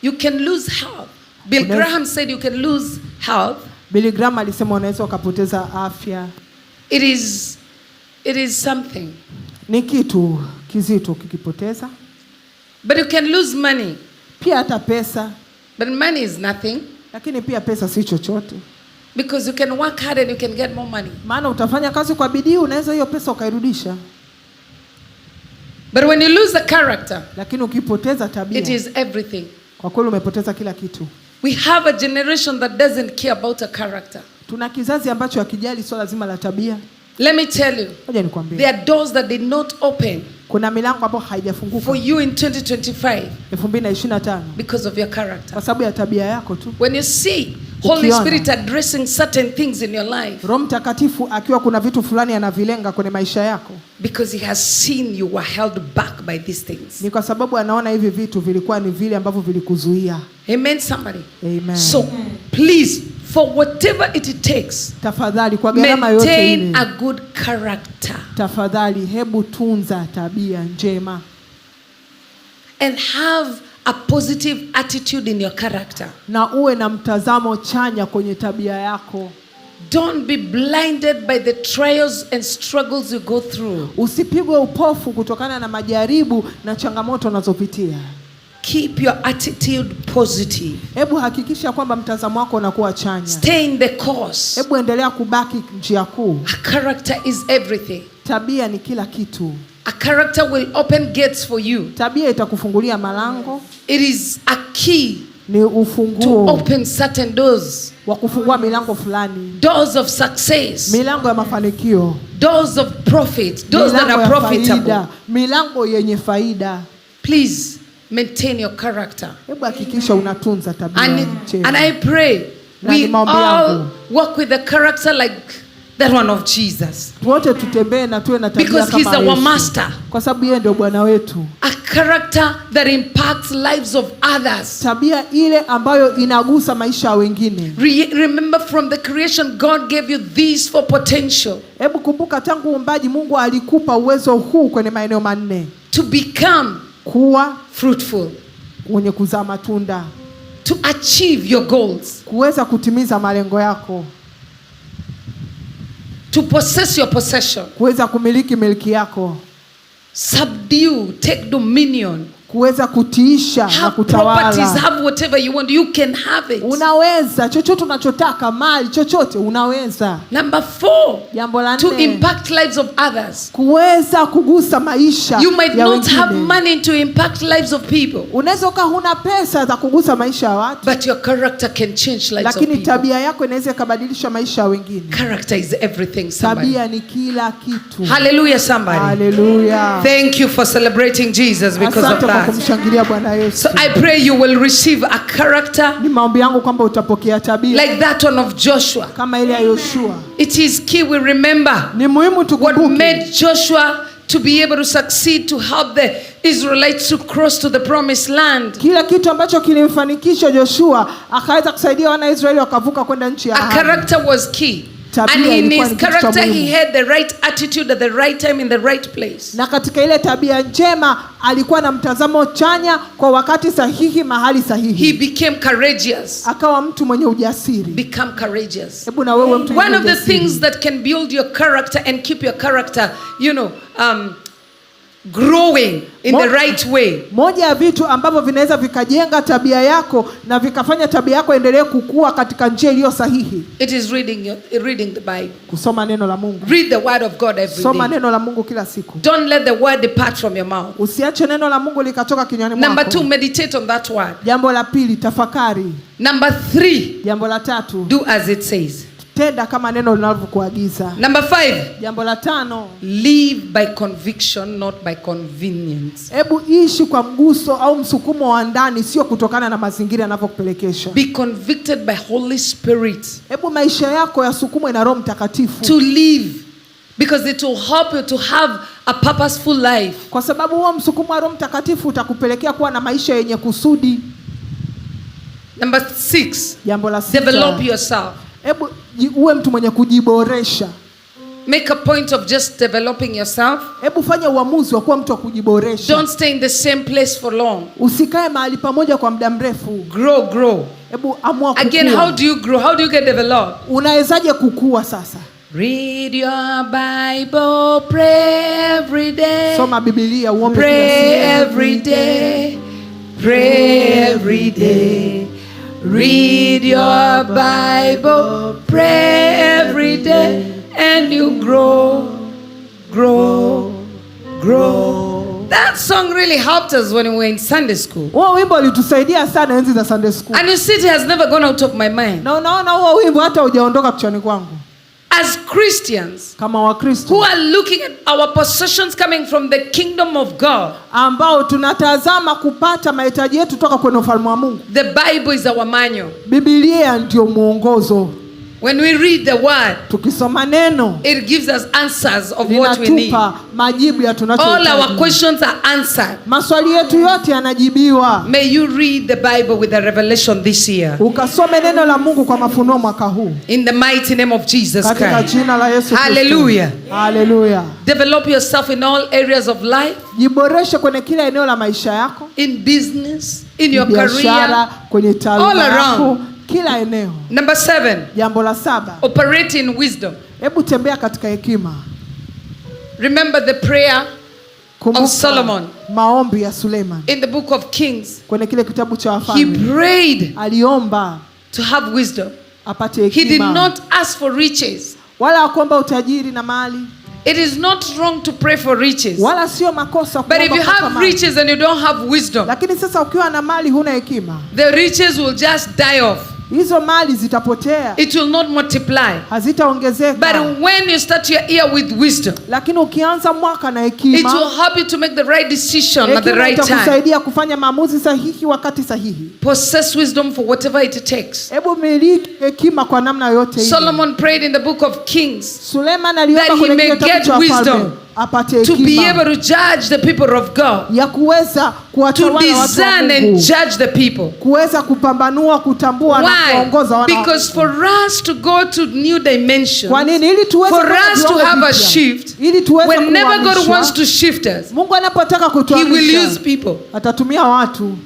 you can lose health. Bill Graham said you can lose health. Billy Graham alisema unaweza ukapoteza afya. It is something. Ni kitu kizito ukikipoteza. But you can lose money. Pia hata pesa, But money is nothing lakini pia pesa si chochote, because you can work hard and you can get more money. Maana utafanya kazi kwa bidii, unaweza hiyo pesa ukairudisha. But when you lose the character, Lakini ukipoteza tabia, it is everything. Kwa kweli umepoteza kila kitu. We have a generation that doesn't care about a character. Tuna kizazi ambacho hakijali swala zima la tabia. Let me tell you, Ngoja nikwambie, there are doors that did not open kuna milango ambayo haijafunguka for you in 2025 2025 because of your character. Kwa sababu ya tabia yako tu. When you see Holy Ukiona. Spirit addressing certain things in your life, Roho Mtakatifu akiwa kuna vitu fulani anavilenga kwenye maisha yako, because he has seen you were held back by these things. Ni kwa sababu anaona hivi vitu vilikuwa ni vile ambavyo vilikuzuia. Amen, somebody. Amen. So please, for whatever it takes, Tafadhali, kwa gharama yote maintain ile, a good character tafadhali hebu tunza tabia njema and have a positive attitude in your character. Na uwe na mtazamo chanya kwenye tabia yako. Don't be blinded by the trials and struggles you go through. Usipigwe upofu kutokana na majaribu na changamoto unazopitia. Keep your attitude positive. Hebu hakikisha kwamba mtazamo wako unakuwa chanya. Stay in the course. Hebu endelea kubaki njia kuu. A character is everything. Tabia ni kila kitu. A character will open gates for you. Tabia itakufungulia malango. It is a key Ni to ufunguo open certain doors. Wa kufungua milango fulani, Doors of success, milango ya mafanikio, doors of profit, doors that milango are ya profitable. faida, milango yenye faida. Please maintain your character. Hebu hakikisha unatunza tabia njema. And I pray Na ni we maombi all yangu. walk with a character like that one of Jesus. Wote tutembee na tuwe na tabia Because kama he's our Yesu. Master. Kwa sababu yeye ndio Bwana wetu. A character that impacts lives of others. Tabia ile ambayo inagusa maisha ya wengine. Remember from the creation, God gave you these for potential Hebu kumbuka tangu uumbaji Mungu alikupa uwezo huu kwenye maeneo manne: to become kuwa fruitful, mwenye kuzaa matunda, to achieve your goals, kuweza kutimiza malengo yako, to possess your possession, kuweza kumiliki miliki yako, subdue, take dominion, kuweza kutiisha na have properties, kutawala. Have whatever you want. You can have it. Unaweza chochote unachotaka, mali chochote unaweza. Number four, Jambo la to nne, impact lives of others. kuweza kugusa maisha You might ya not have wengine. money to impact lives of people, Unaweza ukawa huna pesa za kugusa maisha ya watu, but your character can change lives of lakini people. tabia yako inaweza ikabadilisha maisha ya wengine. Character is everything, somebody. Tabia ni kila kitu. Hallelujah, somebody. Haleluya! Thank you for celebrating Jesus because of Asante kwa that. kumshangilia Bwana Yesu. So I pray you will receive a character Ni maombi yangu kwamba utapokea tabia like that one of Joshua. Kama ile ya Yoshua. It is key we remember Ni muhimu what tukumbuke made Joshua to be able to succeed to help the Israelites to cross to the promised land. Kila kitu ambacho kilimfanikisha Joshua akaweza kusaidia wana Israeli wakavuka kwenda nchi ya A ahadi. character was key. Tabia And in ilikuwa his ni kitu cha character, he muhimu. had the right attitude at the right time in the right place. Na katika ile tabia njema alikuwa na mtazamo chanya kwa wakati sahihi mahali He sahihi. became courageous. Akawa mtu mwenye ujasiri. Become courageous. Hebu na wewe mtu mwenye One of the ujasiri. Things that can build your character and keep your character growing in the right way Moja ya vitu ambavyo vinaweza vikajenga tabia yako na vikafanya tabia yako endelee kukua katika njia iliyo sahihi, it is reading the Bible. Kusoma neno la Mungu. Read the word of God every Soma day. neno la Mungu kila siku. Don't let the word depart from your mouth. Usiache neno la Mungu likatoka kinywani Number mwako. two, meditate on that word. Jambo la pili, tafakari. Number three, Jambo la tatu, do as it says. Tenda kama neno linavyokuagiza. Number five, Jambo la tano, live by conviction, not by convenience. Hebu ishi kwa mguso au msukumo wa ndani, sio kutokana na mazingira yanavyokupelekesha. Be convicted by Holy Spirit Hebu maisha yako yasukumwe na Roho Mtakatifu, to live because it will help you to have a purposeful life. Kwa sababu huo msukumo wa Roho Mtakatifu utakupelekea kuwa na maisha yenye kusudi. Number six, Jambo la sita, develop yourself. Hebu uwe mtu mwenye kujiboresha. Make a point of just developing yourself. Hebu fanya uamuzi wa kuwa mtu wa kujiboresha. Don't stay in the same place for long. Usikae mahali pamoja kwa muda mrefu. Grow, grow. Hebu amua Again, kukua. how do you grow? How do you get developed? Unawezaje kukua sasa? Read your Bible, pray every day. Soma Biblia, uombe kila Pray siku. Every day. Pray every day. Read your Bible, pray every day, and you grow, grow, grow. That song really helped us when we were in Sunday school. Huo wimbo ulitusaidia sana enzi za Sunday school. And you see, it has never gone out of my mind. Na unaona huo wimbo hata hujaondoka kichwani kwangu. As Christians Kama Wakristo who are looking at our possessions coming from the kingdom of God, ambao tunatazama kupata mahitaji yetu toka kwenye ufalme wa Mungu, the Bible is our manual. Biblia ndio mwongozo. When we read the word, Tukisoma neno it gives us answers of what we need. Linatupa majibu ya All our tunachohitaji. Questions are answered. Maswali yetu yote yanajibiwa. May you read the Bible with a revelation this year. Ukasome neno la Mungu kwa mafunuo mwaka huu. In the mighty name of Jesus Katika Christ. jina la Yesu Kristo. Hallelujah. Haleluya. Develop yourself in all areas of life, Jiboreshe kwenye kila eneo la maisha yako, in business, in your biashara, career. Kwenye taaluma All around. yako, kila eneo. Number seven, Jambo la saba, operate in wisdom. Hebu tembea katika hekima. Remember the prayer Kumbuka of Solomon. Maombi ya Suleiman In the book of Kings. Kwenye kile kitabu cha He Wafalme. Prayed Aliomba to have wisdom. Apate He did hekima. Not ask for riches. Wala hakuomba utajiri na mali. It is not wrong to pray for riches. Wala sio makosa But if kuomba you kupata have mali. riches and you don't have wisdom, Lakini sasa ukiwa na mali huna hekima, the riches will just die off. Hizo mali zitapotea, It will not multiply. Hazitaongezeka. But when you start your year with wisdom, Lakini ukianza mwaka na it hekima, will help you to make the right decision at the hekima right time. itakusaidia kufanya maamuzi sahihi wakati sahihi. Possess wisdom for whatever it takes. Hebu miliki hekima kwa namna yote ile. Solomon prayed in the book of Kings Suleiman aliomba that he kwenye may kile kitabu get cha Wafalme wisdom apate to be hekima able to judge the people of God, ya kuweza to kuwatawala watu wa discern and Mungu, judge the people. Kuweza kupambanua, kutambua na Why? kuongoza wana wa Because for us to go to new dimensions, Kwa nini? Ili tuweze for kwenda us to viwango have a vipya. shift, Ili tuweze whenever God kuhamishwa, wants to shift us, Mungu anapotaka He will kutuhamisha use people. Atatumia watu.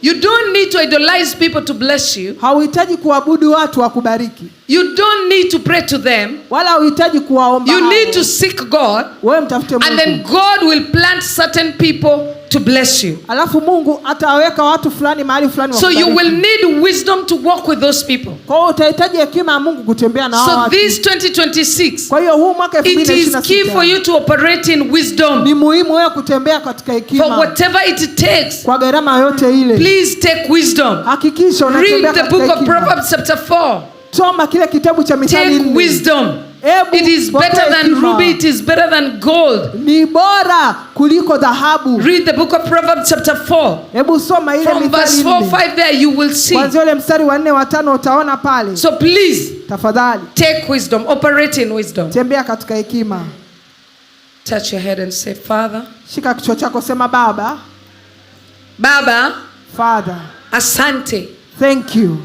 You don't need to idolize people to bless you. Hauhitaji kuabudu watu wakubariki. You don't need to pray to them. Wala hauhitaji kuwaomba You hao. need to seek God, Wewe mtafute and Mungu. then God will plant certain people to bless you. Alafu Mungu ataweka watu fulani mahali fulani So you wakubariki. will need wisdom to walk with those people. Kwa hiyo utahitaji hekima ya Mungu kutembea na hao So watu. this 2026, Kwa hiyo huu mwaka it is key for 2026 you to operate in wisdom. Ni muhimu wewe kutembea katika For hekima. whatever it takes, Kwa gharama yote ile. please take wisdom. Hakikisha unatembea Read the katika book of hekima. Proverbs chapter 4. Soma kile kitabu cha Mithali Take 4. wisdom. Hebu It is pokea better than hekima. ruby, it is better than gold. Ni bora kuliko dhahabu. Read the book of Proverbs chapter 4. Hebu soma ile From verse Mithali 4, 4. 5 there you will see. Kuanzia ule mstari wa 4 wa 5 utaona pale. So please Tafadhali take wisdom, operate in wisdom. tembea katika hekima. Touch your head and say, Father, Shika kichwa chako sema Baba, Baba, Father, asante. Thank you.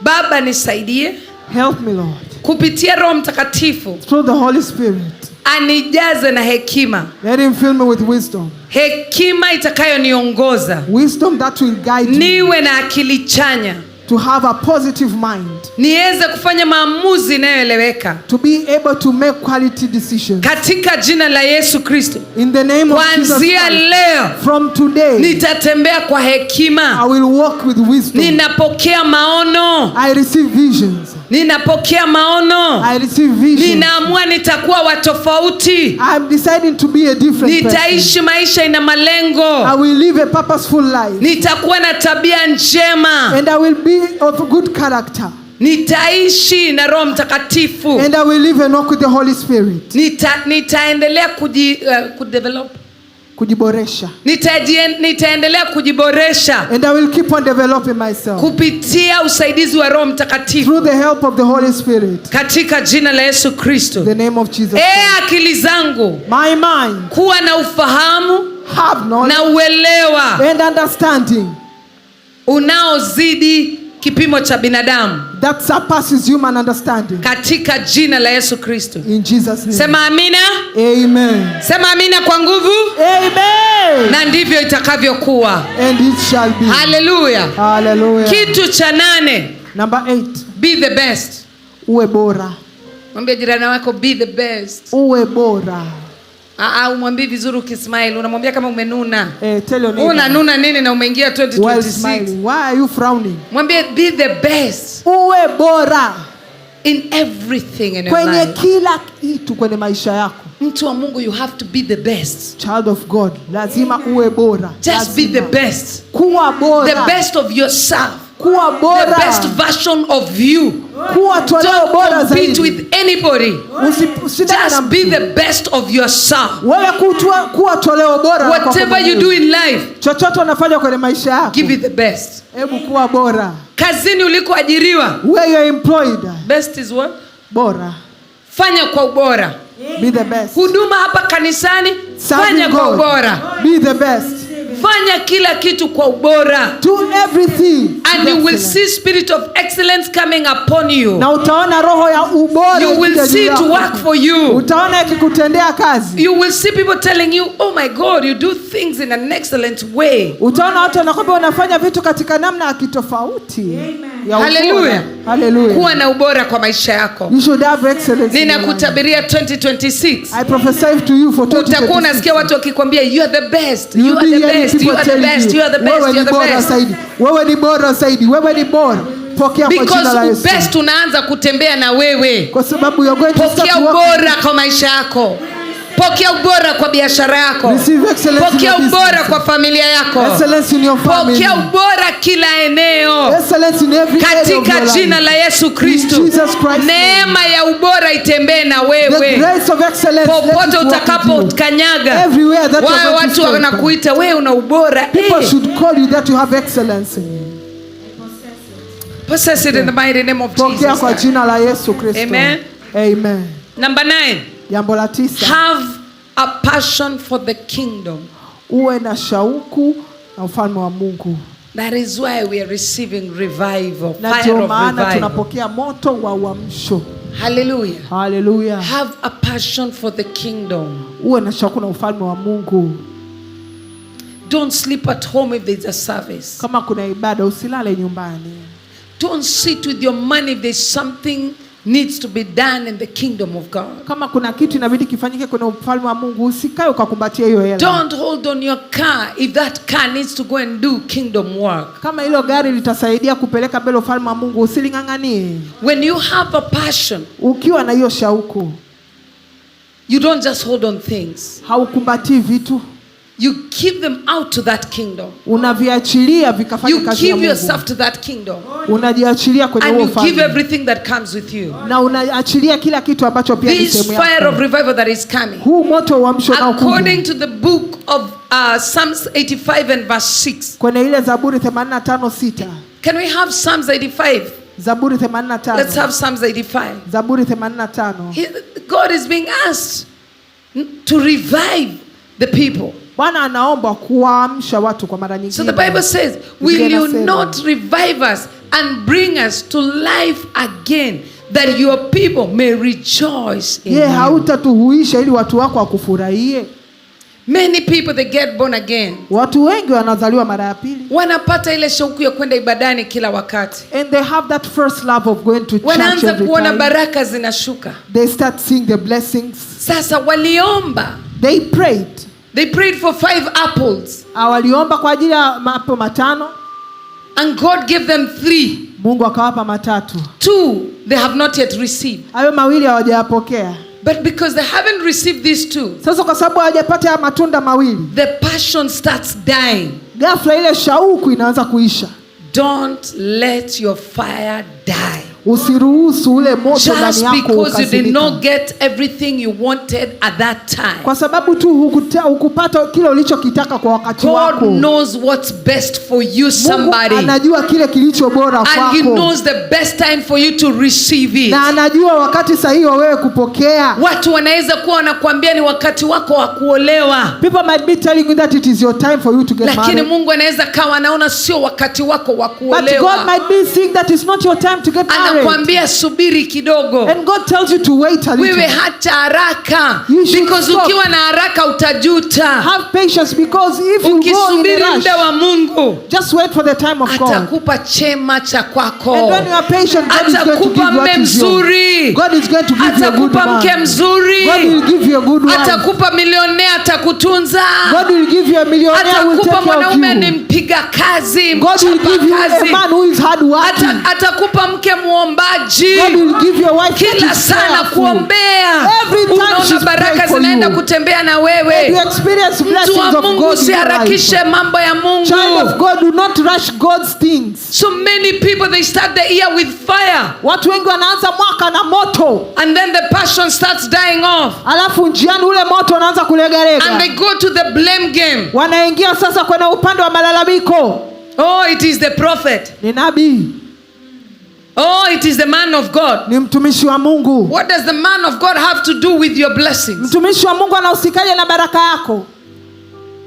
Baba nisaidie Help me, Lord. Kupitia Roho Mtakatifu Through the Holy Spirit. Anijaze na hekima. Let him fill me with wisdom. Hekima itakayoniongoza. Wisdom that will guide me. Niwe na akili chanya. To have a positive mind. Niweze kufanya maamuzi inayoeleweka. To be able to make quality decisions. Katika jina la Yesu Kristo. In the name of Jesus Kuanzia Christ. leo From today, nitatembea kwa hekima. I will walk with wisdom. Ninapokea maono. I receive visions. Ninapokea maono. I receive visions. Ninaamua nitakuwa wa tofauti. I'm deciding to be a different person. Nitaishi maisha ina malengo. I will live a purposeful life. Nitakuwa na tabia njema. And I will be of good character. Nitaishi na Roho Mtakatifu. And I will live and walk with the Holy Spirit. Nitaendelea kudevelop. Kujiboresha. Nitaendelea kujiboresha. And I will keep on developing myself. Kupitia usaidizi wa Roho Mtakatifu. Through the help of the Holy Spirit. Katika jina la Yesu Kristo. The name of Jesus. Akili zangu My mind. Kuwa na ufahamu Have knowledge na uelewa and understanding unaozidi kipimo cha binadamu that surpasses human understanding. Katika jina la Yesu Kristo. In Jesus name. Sema amina. Amen. Sema amina kwa nguvu. Amen. Na ndivyo itakavyokuwa. And it shall be. Hallelujah. Hallelujah. Kitu cha 8. Number 8. Be the best. Uwe bora. Mwambie jirani wako be the best. Uwe bora. Umwambie vizuri ukismile, unamwambia kama umenuna. Tell your neighbor. Unanuna nini na umeingia While 2026? smiling. Why are you frowning? Mwambie be the best. Uwe bora. In everything in your Kwenye life. kila kitu kwenye maisha yako. Mtu wa Mungu, you have to be the best. Child of God, lazima uwe bora. Just be Lazima. the best. Kuwa bora. The best of yourself. Kuwa bora. The best version of you. Kuwa toleo Don't bora compete zaidi. with anybody. Usishindane na Just be mtu. the best of yourself. Wewe kuwa toleo bora la kwako Whatever you mwenyewe. do in life, Chochote unafanya kwenye maisha yako, give it the best. Hebu kuwa bora. Kazini ulikoajiriwa, Where you are employed, best is what? Bora. Fanya kwa ubora. Be the best. Huduma hapa kanisani, Serving fanya kwa God. ubora. Be the best. Fanya kila kitu kwa ubora. Do everything. And you will Excellent. see spirit of excellence coming upon you. Na utaona roho ya ubora You will ikija juu see it yako. work for you. Utaona ikikutendea kazi. You will see people telling you, oh my God, you do things in an excellent way. Utaona watu wanakwambia unafanya vitu katika namna ya kitofauti. Ya ubora. Hallelujah. Hallelujah. Kuwa na ubora kwa maisha yako. You should have excellence in your life. Ninakutabiria 2026. I prophesy to you for Utakuwa 2026. unasikia watu wakikwambia you are the best, You you are be the hearing best, you people are the telling best, you, you are the best, wewe you ni are the bora best. zaidi. Wewe ni bora zaidi. Wewe ni bora. Pokea kwa jina Because la Yesu. Ubest unaanza kutembea na wewe. Kwa sababu you're going to start Pokea walking. Ubora kwa maisha yako. Pokea ubora kwa biashara yako. Receive excellence in Pokea your ubora business. kwa familia yako. Excellence in your family. Pokea ubora kila eneo. Excellence in every area of Katika your life. jina la Yesu Kristo. In Jesus Christ's name. Neema ya ubora itembee na The wewe. grace of excellence, let Popote it walk with you. utakapokanyaga. Everywhere that you're Wawe going to watu step. wanakuita wewe una ubora. People Eh, should call you that you have excellence. Possess it in the mighty name of Pokea Jesus. kwa jina la Yesu Kristo. Amen. Amen. Number 9. Jambo la tisa, Have a passion for the kingdom. Uwe na shauku na ufalme wa Mungu. That is why we are receiving revival, Na fire ndio of maana revival. tunapokea moto wa uamsho. Hallelujah. Haleluya. Have a passion for the kingdom. Uwe na shauku na ufalme wa Mungu. Don't sleep at home if there's a service. Kama kuna ibada usilale nyumbani. Don't sit with your money if there's something needs to be done in the kingdom of God. Kama kuna kitu inabidi kifanyike kwenye ufalme wa Mungu, usikae ukakumbatia hiyo hela. Don't hold on your car if that car needs to go and do kingdom work. Kama hilo gari litasaidia kupeleka mbele ufalme wa Mungu, usiling'ang'anie. When you have a passion, Ukiwa na hiyo shauku, you don't just hold on things. Haukumbatii vitu, You give them out to that kingdom. Unaviachilia vikafanya You kazi ya give Mungu. yourself to that kingdom. Unajiachilia kwenye And huo you give ufalme everything that comes with you. Na unaachilia kila kitu ambacho pia ni This sehemu fire of yako. revival that is coming. Huu moto wa uamsho unaokuja According to the book of Psalms 85 and verse 6. Kwenye ile Zaburi 85:6. Can we have Psalms 85? Zaburi Let's 85. have Psalms 85. Zaburi 85. God is being asked to revive the people. Bwana anaomba kuwaamsha watu kwa mara So the nyingine. Bible says, Biblia "Will you inasema, not revive us and bring us to life again, that your people may rejoice in Je, you?" hautatuhuisha ili watu wako wakufurahie? Many people, they get born again. Watu wengi wanazaliwa mara ya pili. Wanapata ile shauku ya kwenda ibadani kila wakati. And they have that first love of going to church Wanaanza every kuona time. baraka zinashuka. They start seeing the blessings. Sasa waliomba. They prayed. They prayed for five apples Ah, waliomba kwa ajili ya maapo matano. And God gave them three. Mungu akawapa matatu. Two they have not yet received. Hayo mawili hawajayapokea. But because they haven't received these two, Sasa kwa sababu hawajapata haya matunda mawili, the passion starts dying. Ghafla ile shauku inaanza kuisha. Don't let your fire die. Usiruhusu ule moto ndani Just yako because you did ukazimika. not get everything you wanted at that time. Kwa sababu tu hukupata kile ulichokitaka kwa wakati God wako. knows what's best for you, Mungu somebody. anajua kile kilicho bora And He kwako. knows the best time for you to receive it. Na anajua wakati sahihi wa wewe kupokea. Watu wanaweza kuwa wanakuambia ni wakati wako wa kuolewa, People might be telling you that it is your time for you to get lakini married. Mungu anaweza kawa anaona sio wakati wako wa But God kuolewa. might be seeing that it's not your time to get married. Anakuambia subiri kidogo. And God tells you to wait a Wewe little. hacha haraka, You should because stop. ukiwa na haraka utajuta. Have patience, because if you go in Ukisubiri a rush, muda wa Mungu, just wait for the time of God. Atakupa chema cha kwako. And when you are patient, God is going to Atakupa give you mme what is yours. mzuri. God is going to give you a good Atakupa mke man. mzuri. God will give you a good wife. Atakupa milionea, atakutunza. God will give you a millionaire who will Atakupa take care of mwanaume ni you. mpiga kazi, God will mchapa give you a kazi. man who is hardworking. Atakupa mke muombaji. God will give you a wife that Kila is sana prayerful. kuombea. Every time Unaona she's baraka praying for zinaenda you. kutembea na And you wewe. experience Mtu blessings wa of Mungu, God in your life. usiharakishe mambo ya Child of Mungu. God, do not rush God's things. So many people, they start the year with fire Watu wengi wanaanza mwaka na moto, and then the passion starts dying off alafu njiani ule moto unaanza and kulegalega. they go to the blame game. Wanaingia sasa kwenye upande wa malalamiko. Oh, it is the prophet. Ni nabii, Oh, it is the man of God. Ni mtumishi wa Mungu. What does the man of God have to do with your blessings? Mtumishi wa Mungu anahusikaje na baraka yako?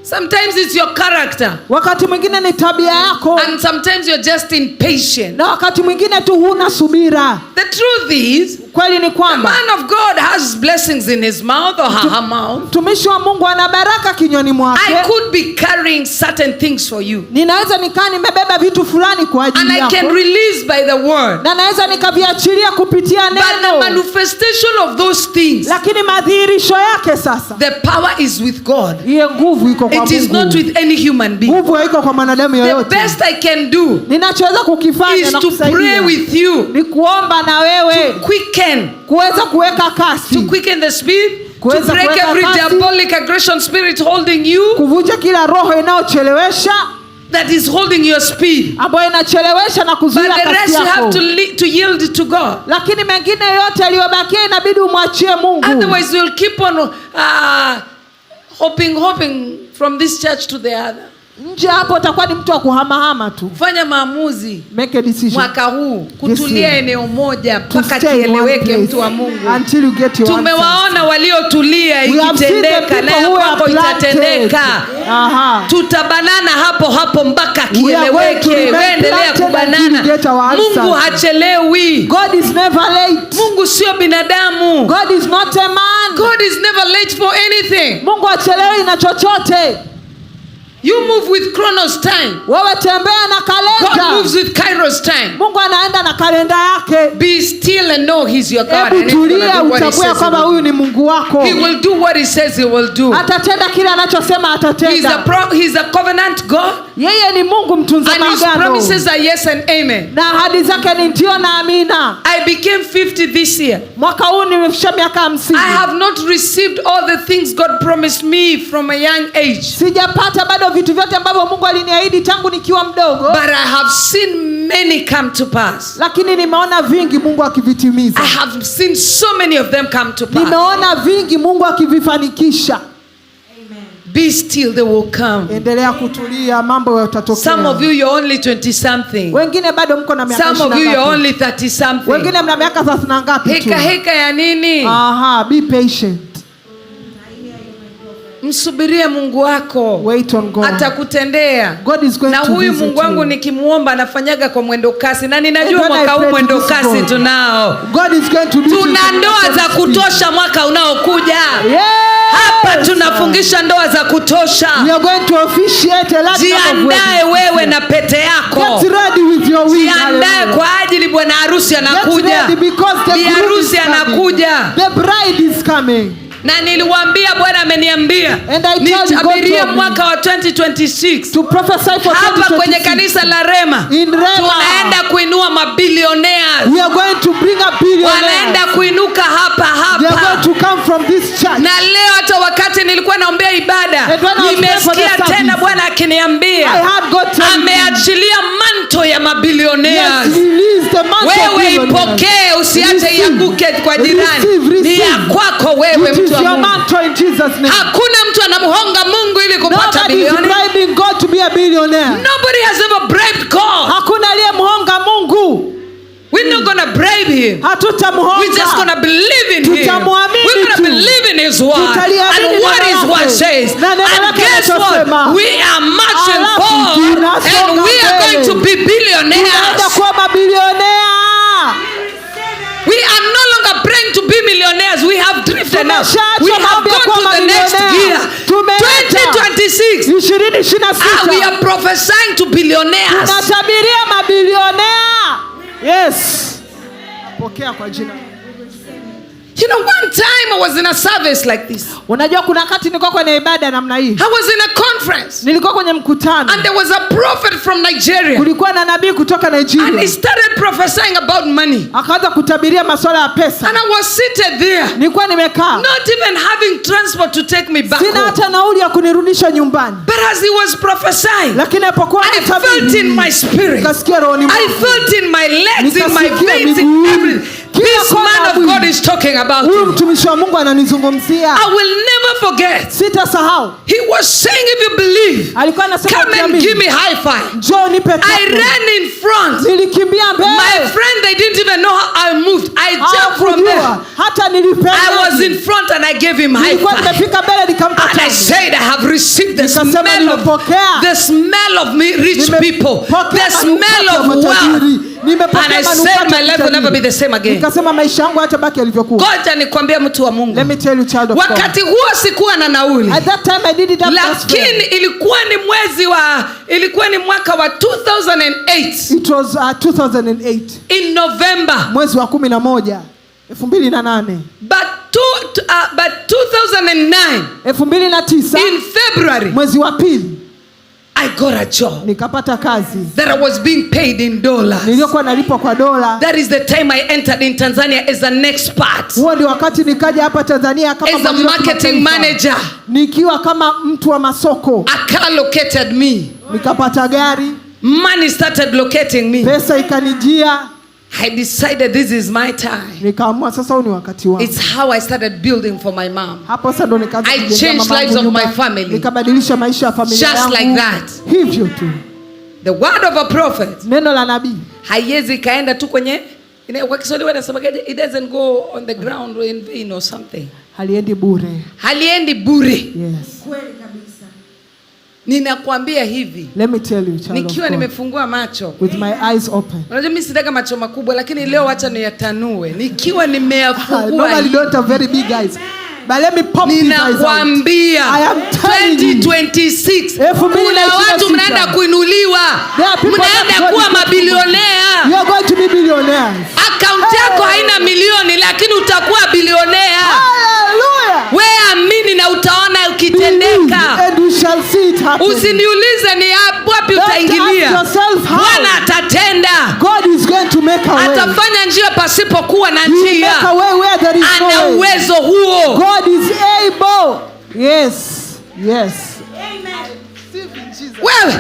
Sometimes it's your character, Wakati mwingine ni tabia yako, and sometimes you're just impatient. Na wakati mwingine tu huna subira. The truth is, Kweli ni The kwamba man of God has blessings in his mouth or her mouth. Mtumishi wa Mungu ana baraka kinywani mwake. I could be carrying certain things for you. Ninaweza nikaa nimebeba vitu fulani kwa And ajili I can yako, release by the word. Na naweza nikaviachilia kupitia But the neno, manifestation of those things, lakini madhihirisho yake sasa, the power is with God. Hiyo nguvu iko kwa It is not Mungu. with any human being. Nguvu haiko kwa mwanadamu The yoyote. best I can do Ninachoweza kukifanya is na to pray kusaidia with you, ni kuomba na wewe, quicken, kuweza kuweka to kasi, quicken the speed, to Kuweza break kuweka every kasi. diabolic aggression spirit holding you, kuvunja kila roho inayochelewesha, that is holding your speed. Ambayo inachelewesha na But kuzuia the kasi rest you have yako. to yield to God. Lakini mengine yote yaliyobakia inabidi umwachie Mungu. Otherwise, you'll keep on hopping from this church to the other. Nje hapo utakuwa ni mtu wa kuhamahama tu. Fanya maamuzi Make a decision. Mwaka huu kutulia Year. Eneo moja To mpaka stay in one kieleweke, place mtu wa Mungu. until you get your answers. Tumewaona waliotulia We have seen the ikitendeka, people na who are kwako planted. itatendeka. Aha. Tutabanana hapo hapo mpaka We are going to kieleweke. remain Wewe endelea planted until kubanana. we get our answers. Mungu hachelewi. God is never late. Mungu sio binadamu. God is not a man. God is never late for anything. Mungu hachelewi na chochote. You move with Chronos time. Wewe tembea na God kalenda. moves with Kairos time. Mungu anaenda na kalenda yake. Be still and know he's your God. Hebu And he's gonna tulia do what he utambue says he kwamba will huyu ni Mungu wako. do. He will do what he says he will do. Atatenda kile anachosema He's a atatenda. He's a covenant God, Yeye ni Mungu mtunza and his maagano. promises are yes and amen. Na ahadi zake ni ndio na amina. I became 50 this year. Mwaka huu nimefikisha miaka 50. I have not received all the things God promised me from a young age, Sijapata bado vitu vyote ambavyo Mungu aliniahidi tangu nikiwa mdogo, but I have seen many come to pass. Lakini nimeona vingi Mungu akivitimiza. I have seen so many of them come to pass. Nimeona vingi Mungu akivifanikisha. Be still, they will come. Endelea kutulia, mambo yatatokea. Some of you, you're only 20 something. Wengine bado mko na miaka Some of you, 20 you're ngapi. only 30 something. Wengine mna miaka 30 na ngapi tu. Heka heka ya nini? Aha, be patient. Msubirie Mungu wako. Wait on God. Atakutendea. God is going Na to huyu visit Mungu wangu you. nikimuomba anafanyaga kwa mwendo kasi, na ninajua And when I mwaka huu pray to mwendo this kasi God, tunao. God is going to do Tuna ndoa za kutosha mwaka unaokuja. Yes. Hapa tunafungisha ndoa za kutosha. We are going to officiate a large number of Jiandae weddings. wewe na pete yako. Get ready with your wig. Jiandae Hallelujah. kwa ajili bwana harusi Get anakuja. ready because the Bi groom is harusi coming. anakuja. The bride is coming. Na niliwaambia Bwana ameniambia And I tell you, God nitabirie told me mwaka wa 2026 to prophesy for hapa kwenye 2026. kanisa la Rema In Rema. tunaenda kuinua mabilionea, We are going to bring up billionaires. wanaenda kuinuka hapa They are hapa. going to come from this church. Na leo hata wakati nilikuwa naombea ibada, And when I was praying for the nimesikia service, tena Bwana akiniambia I heard God tell me, ameachilia manto ya mabilionea. Yes, release the mantle of Wewe billionaires. ipokee, usiache Receive. ianguke kwa jirani. Receive, Ni receive. ya kwako wewe, It mtu is wa your Mungu. mantle in Jesus' name. Hakuna mtu anamhonga Mungu ili kupata Nobody is bilioni. bribing God to be a billionaire. Nobody has ever bribed God. Hakuna aliyemhonga Mungu. We're not gonna bribe him. Hatutamhonga. We're just gonna believe in him. Tutamwamini We're gonna tu. believe in his word Tutaliamini and what neno his lake. word says. Na neno And lake guess what? linachosema. We are marching Alafu forward tunasonga and we are going to mbele. be billionaires. Tunaenda kuwa mabilionea. We are no longer praying to be millionaires. We have drifted now. Tumeshaacha We have maombi ya gone kuwa to the next mabilionea. gear. Tumeacha. 2026. 2026. We are prophesying to billionaires. Tunatabiria mabilionea. Yes. Pokea kwa jina. You know, one time I was in a service like this. Unajua kuna wakati nilikuwa kwenye ibada namna hii. I was in a conference. Nilikuwa kwenye mkutano. And there was a prophet from Nigeria. Kulikuwa na nabii kutoka And Nigeria. he started prophesying about money. Akaanza kutabiria masuala ya pesa. And I was seated there, Nilikuwa nimekaa. not even having transport to take me back Sina home. hata nauli ya kunirudisha nyumbani. But as he was prophesying, Lakini alipokuwa I felt anatabiri, in my spirit. nikasikia rohoni I mwangu. felt in my legs, in my Nikasikia veins, in miguuni. everything. Kila This kona man ya of mwili. God is talking about Huyu me. mtumishi wa Mungu ananizungumzia. I will never forget. Sitasahau. He was saying, if you believe, Alikuwa anasema come and ukiamini, give me high five. njoo nipe I tatu. ran in front. Nilikimbia My mbele. friend, they didn't even know how I moved. I jumped from there. Hawakujua. Hata nilipenya. I was in front and I gave him high Nilikuwa five. nimefika mbele nikampa And I tano. said, I have received the Nikasema smell of nimepokea. the smell of me rich Nimepokea people, the smell manukato ya of wealth. matajiri. Nimepokea And I said manukato my ya life will never be kitajiri. the same again. Nikasema maisha yangu hayatabaki yalivyokuwa. Ngoja nikwambie, mtu wa Mungu, Let me tell you, child of God. wakati huo sikuwa na nauli, At that time I didn't have bus lakini fare. ilikuwa ni mwezi wa ilikuwa ni mwaka wa 2008 It was 2008, in November. mwezi wa 11, 2008. But 2009 2009, in February, mwezi wa pili, I got a job nikapata kazi that I was being paid in dollars. niliyokuwa nalipwa kwa dola. That is the time I entered in Tanzania as an expert, Huo ndio wakati nikaja hapa Tanzania kama as a mwajiri wa marketing kimataifa. manager. Nikiwa kama mtu wa masoko. A car located me. Nikapata gari. Money started locating me. Pesa ikanijia. I decided this is my time. Nikaamua sasa huu ni wakati wangu. It's how I started building for my mom. Hapo sasa ndo nikaanza I kujengea changed mamangu lives of nyumba. my family. Nikabadilisha maisha ya familia Just yangu. like that. Hivyo tu. The word of a prophet Neno la nabii haiwezi ikaenda tu kwenye kwa Kiswahili wanasemaje? It doesn't go on the ground in vain or something. Haliendi bure. Haliendi bure. Yes. Ninakwambia hivi, Let me tell you, child of nikiwa God, nimefungua macho, with my eyes open. Unajua mimi sitaka macho makubwa, lakini leo wacha niyatanue. Nikiwa I nimeyafungua normally hivi, don't have very big eyes. But let me pop these eyes out. ninakwambia, I am telling you. 2026 2026. kuna watu mnaenda kuinuliwa, There are people mnaenda that God kuwa is mabilionea. You are going to be billionaires. Akaunti yako haina milioni, lakini utakuwa bilionea. Hallelujah. We amini na utaona Believe ukitendeka. and you shall see it happen. Usiniulize ni wapi Don't ask utaingilia. yourself how. Bwana atatenda, God is going to make a way. atafanya njia pasipokuwa na He will njia. make a way where there is no Ana way. uwezo huo. God is able. Yes. Yes. Wewe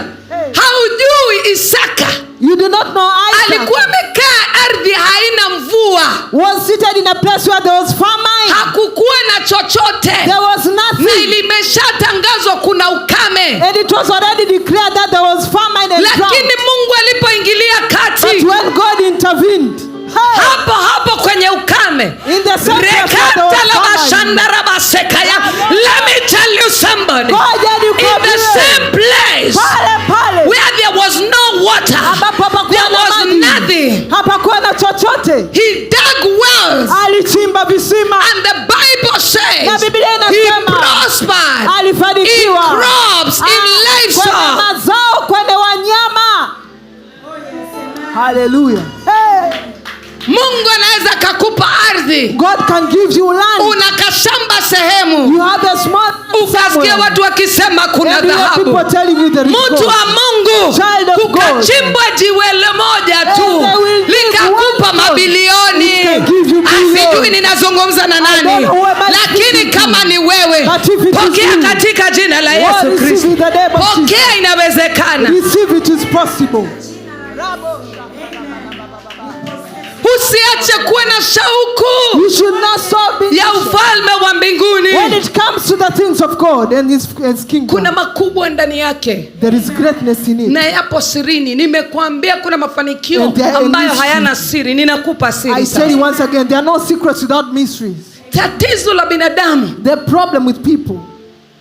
haujui Isaka You do not know Isaac alikuwa amekaa ardhi haina mvua, was seated in a place where there was famine. Hakukuwa na chochote, There was na nothing. limeshatangazwa kuna ukame, And it was already declared that there was famine and drought. Lakini Mungu alipoingilia But kati, when God intervened, hey, hapo hapo kwenye ukame, in the same place where there was famine, rekatalabashandarabasekaya. Let me tell you, somebody, Ngoja in the nikwambie, same place pale pale where there was no water, ambapo hapakuwa there na was maji, nothing, hapakuwa na chochote, he dug wells, alichimba visima, and the Bible says Na Biblia he inasema, prospered in alifanikiwa crops, in Ah, livestock. kwenye mazao, kwenye wanyama. Hallelujah. Hey, Mungu anaweza kakupa ardhi, God can give you land. Una kashamba sehemu, You have a small ukasikia somewhere. watu wakisema kuna And you hear dhahabu. people telling you there is Mtu gold. wa Mungu, Child of God. kukachimbwa jiwe moja tu And they will give likakupa one mabilioni. It can give you billions. Sijui ninazungumza na I nani, don't know who am I lakini speaking to. kama ni wewe, But if it is pokea you, katika jina la Yesu receive Kristo. in the name of Jesus. Pokea, inawezekana. Receive, it is possible. Usiache kuwa na shauku You should not stop being ya ufalme wa mbinguni. When it comes to the things of God and his kingdom, Kuna makubwa ndani yake there is greatness in it. Na yapo sirini. Nimekuambia kuna mafanikio And there are ambayo mysteries. hayana siri. Ninakupa siri I sasa. tell you once again, there are no secrets without mysteries. Tatizo la binadamu, The problem with people,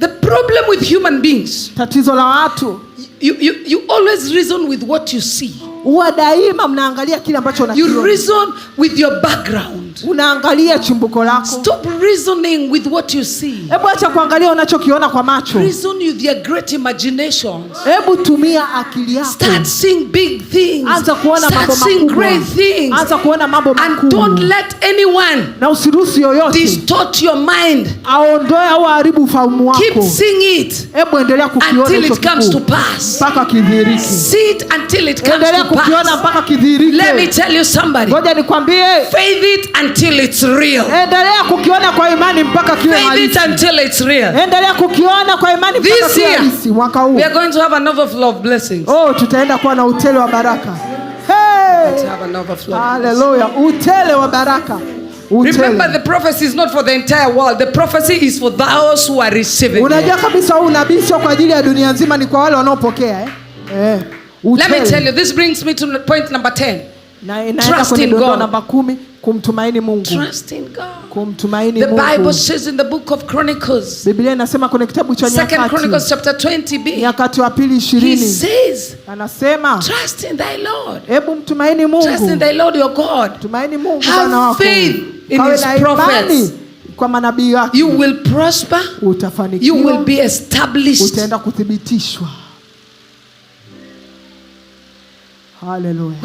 the problem with human beings, tatizo la watu, you always reason with what you see. Huwa daima mnaangalia kile ambacho You unakiona. Reason with your background. Unaangalia chimbuko lako. Stop reasoning with what you see. Hebu acha kuangalia unachokiona kwa macho. Reason with your great imaginations. Hebu tumia akili yako. Start seeing big things. Anza kuona Start mambo seeing makubwa. great things. Anza kuona mambo And makubwa. don't let anyone Na usiruhusu yoyote distort your mind. Aondoe au aharibu ufahamu Keep wako. seeing it Hebu endelea kukiona until hicho it comes kikuu to pass. mpaka kidhihirike. See it until it comes Endelea to kukiona pass. mpaka kidhihirike. Let me tell you, somebody. Ngoja nikwambie, Faith it until it's real. Endelea kukiona kwa imani mpaka kiwe Faith it halisi. until it's real. Endelea kukiona kwa imani mpaka This kiwe year, halisi. Mwaka huu, we are going to have an overflow of blessings. oh, tutaenda kuwa na utele wa baraka. Hey! To have an overflow of blessings. Haleluya, utele wa baraka. Utele. Remember, the prophecy is not for the entire world. The prophecy is for those who are receiving Unajua it. kabisa huu unabii sio kwa ajili ya dunia nzima, ni kwa wale wanaopokea, eh? Eh, Let me utele. tell you, this brings me to point number 10. Na inaenda Trust kwenye in dondoo God. namba 10, Kumtumaini Mungu. Trust in God. Kumtumaini The Bible Mungu. Says in the book of Chronicles, Biblia inasema kwenye kitabu cha Second Nyakati, Chronicles chapter 20b, Nyakati wa pili he 20, says, anasema, "Trust in thy Lord. hebu mtumaini Trust in Mungu, thy Lord your God. tumaini Mungu Have Bwana wako, faith in kawe his na imani prophets. Kwa manabii wake, You will prosper. You will utafanikiwa, be established." Utaenda kuthibitishwa. Haleluya.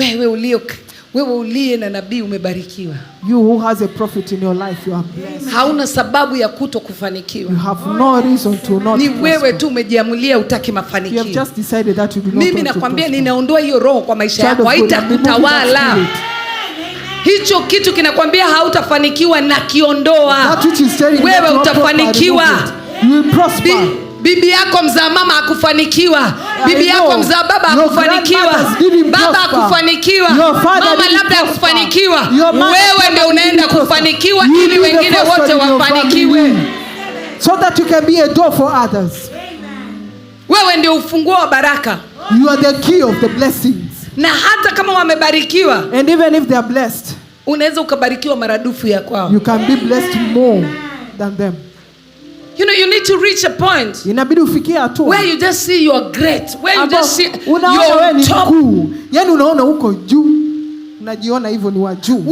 Wewe uliye na nabii umebarikiwa. You who has a prophet in your life, you are blessed. Hauna sababu ya kuto kufanikiwa. You have no reason to not Ni wewe prosper. tu umejiamulia hutaki You have mafanikio. just decided that you do not Mimi want to nakwambia prosper. ninaondoa hiyo roho kwa maisha Child yako, of God, I'm removing that haitakutawala. spirit. Hicho kitu kinakwambia hautafanikiwa na kiondoa. That which is telling you Wewe that you won't prosper, utafanikiwa. remove it. You will prosper. Bibi yako mzaa mama hakufanikiwa, bibi I yako know. mzaa baba Your hakufanikiwa, grandmothers didn't baba prosper. hakufanikiwa, Your father mama didn't labda prosper. hakufanikiwa. Your mother Wewe ndio unaenda didn't prosper. kufanikiwa You ili be the wengine first wote one in your wafanikiwe. family. So that you can be a door for others. Wewe ndio ufunguo wa baraka, You are the key of the blessings. Na hata kama wamebarikiwa, And even if they are blessed, unaweza ukabarikiwa maradufu ya kwao. You can be blessed more than them. You need to reach a point Inabidi ufikie hatua where you just see you are great, where you ambao just see unaona you're wewe on ni top, mkuu, yaani unaona uko juu, unajiona hivyo ni wa juu.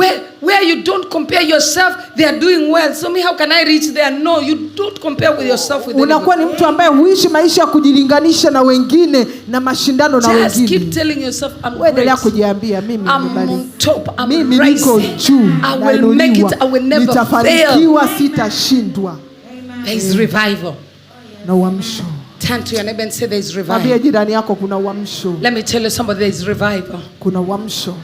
where you don't compare yourself. They are doing well, so me, how can I reach there? No, you don't compare with yourself with Unakuwa anybody. ni mtu ambaye huishi maisha ya kujilinganisha na wengine na mashindano na Just keep wengine. telling yourself, "I'm Wewe endelea great. kujiambia, mimi I'm on nimebarikiwa. top. I'm Mimi niko rising. juu, I will make it. nainuliwa, I will never fail." nitafanikiwa, sitashindwa. There is revival. Na uamsho. Turn to your neighbor and say, "There is Mwambie revival." jirani yako kuna uamsho, Let me tell you somebody, there is revival. Kuna uamsho.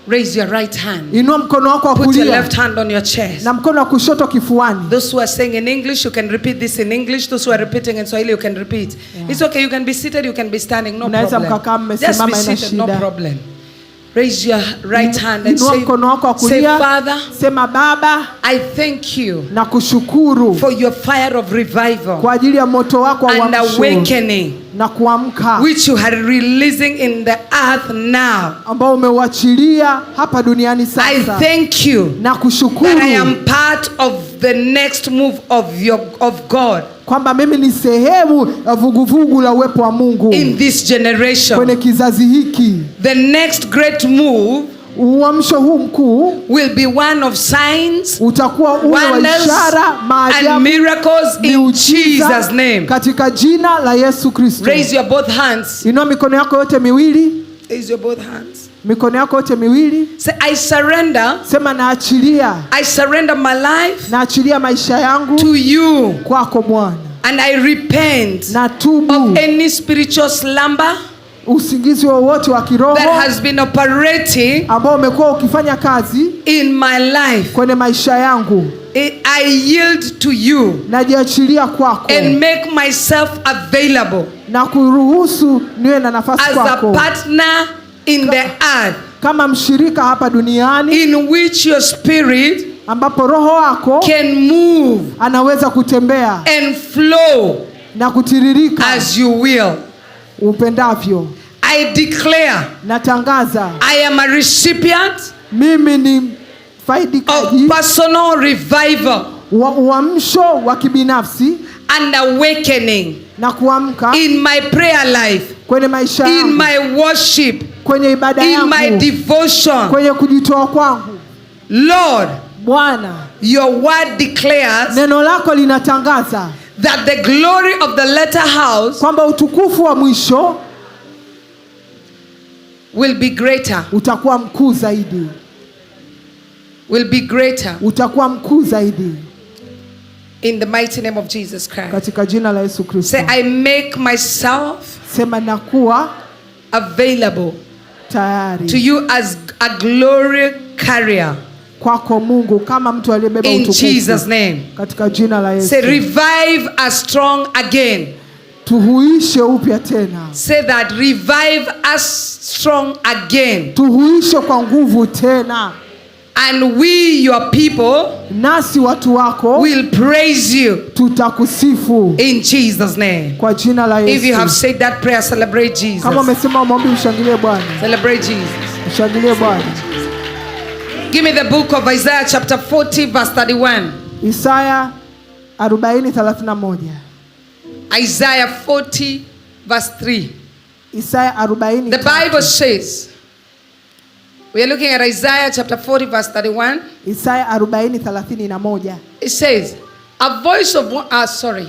Raise your right hand. Inua mkono wako wa Put your kulia left hand on your chest. Na mkono wa kushoto kifuani. Those who are saying in English, you can repeat this in English. Those who are repeating in Swahili, you can repeat. It's okay. You can be seated. You can be standing. No Mnaweza problem. mkakaa Just be mmesimama, haina seated. No shida. problem. Raise your right hand and Inua say, mkono wako wa say, kulia, "Father, sema Baba, I thank you nakushukuru for your fire of revival kwa ajili ya moto wako wa and uamsho awakening, na kuamka which you are releasing in the earth now. Ambao umeuachilia hapa duniani I sasa. Thank you Na kushukuru that I am part of the next move of God kwamba mimi ni sehemu ya vuguvugu la uwepo wa Mungu in this generation. Kwenye kizazi hiki. The next great move Uamsho huu mkuu will be one of signs, utakuwa ule wa wonders, ishara, and maajabu, miracles in miujiza Jesus' name." Katika jina la Yesu Kristo. Raise your both hands. Inua mikono yako yote miwili, Raise your both hands. Mikono yako yote miwili. Say, "I surrender. Sema naachilia, I surrender my life naachilia maisha yangu to you. Kwako Bwana, And I repent natubu of any spiritual slumber usingizi wowote wa kiroho that has been operating ambao umekuwa ukifanya kazi in my life. Kwenye maisha yangu. I yield to you Najiachilia kwako and make myself available na kuruhusu niwe na nafasi as a kwako partner in the earth kama mshirika hapa duniani in which your spirit ambapo roho wako can move anaweza kutembea and flow na kutiririka as you will. Upendavyo. I declare Natangaza I am a recipient mimi ni of faidikaji personal revival wa uamsho wa kibinafsi and awakening na kuamka in my prayer life, kwenye maisha in yangu, my worship, kwenye ibada in my yangu, devotion. Kwenye kujitoa kwangu. Lord, Bwana, your word declares neno lako linatangaza that the glory of the latter house kwamba utukufu wa mwisho will be greater. Utakuwa mkuu zaidi, Will be greater. Utakuwa mkuu zaidi In the mighty name of Jesus Christ. Katika jina la Yesu Kristo. Say, "I make myself Sema nakuwa available tayari to you as a glory carrier." Kwako Mungu kama mtu aliyebeba In utukufu Jesus' name. Katika jina la Yesu. Say, "Revive us strong again." Tuhuishe upya tena. Say that, "Revive us strong again." Tuhuishe kwa nguvu tena. "And we, your people, nasi watu wako will praise you." Tutakusifu. In Jesus' name. Kwa jina la If you have Yesu. said that prayer, celebrate Jesus. Kama umesema maombi, mshangilie Bwana. Celebrate Jesus. Mshangilie Bwana. Give me the book of Isaiah chapter 40 verse 31. Isaya 40:31. Isaiah 40 verse 3. Isaya 40. The Bible says, we are looking at Isaiah chapter 40 verse 31. Isaya 40:31. It says, a voice of one, sorry.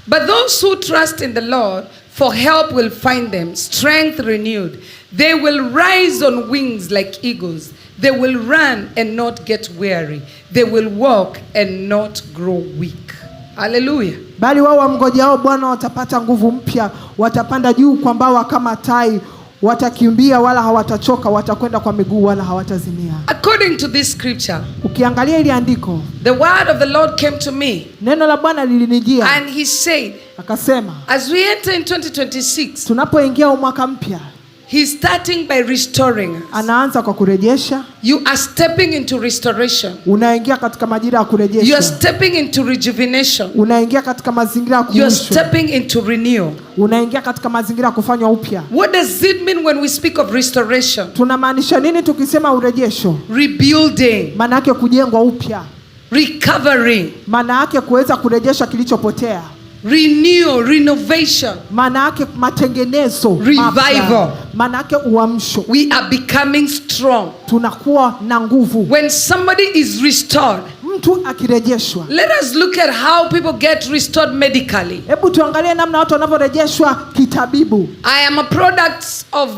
But those who trust in the Lord for help will find them, strength renewed. They will rise on wings like eagles. They will run and not get weary. They will walk and not grow weak. Hallelujah. Bali wao wamngojao Bwana watapata nguvu mpya, watapanda juu kwa mbawa kama tai, watakimbia wala hawatachoka, watakwenda kwa miguu wala hawatazimia. According to this scripture, Ukiangalia ili andiko, the word of the Lord came to me neno la Bwana lilinijia and he said, akasema, as we enter in 2026, tunapoingia huu mwaka mpya, he's starting by restoring us. anaanza kwa kurejesha. You are stepping into restoration. Unaingia katika majira ya You are kurejesha, stepping into rejuvenation. unaingia katika mazingira ya You are kuhuishwa, stepping into renewal. unaingia katika mazingira ya kufanywa upya. What does it mean when we speak of restoration? Tunamaanisha nini tukisema urejesho? Rebuilding, Maana yake kujengwa upya, recovering, maana yake kuweza kurejesha kilichopotea, renew, renovation. maana yake matengenezo Revival. mapya, maana yake uamsho. We are becoming strong. Tunakuwa na nguvu. When somebody is restored, Mtu akirejeshwa, let us look at how people get restored medically. hebu tuangalie namna watu wanavyorejeshwa kitabibu. I am a product of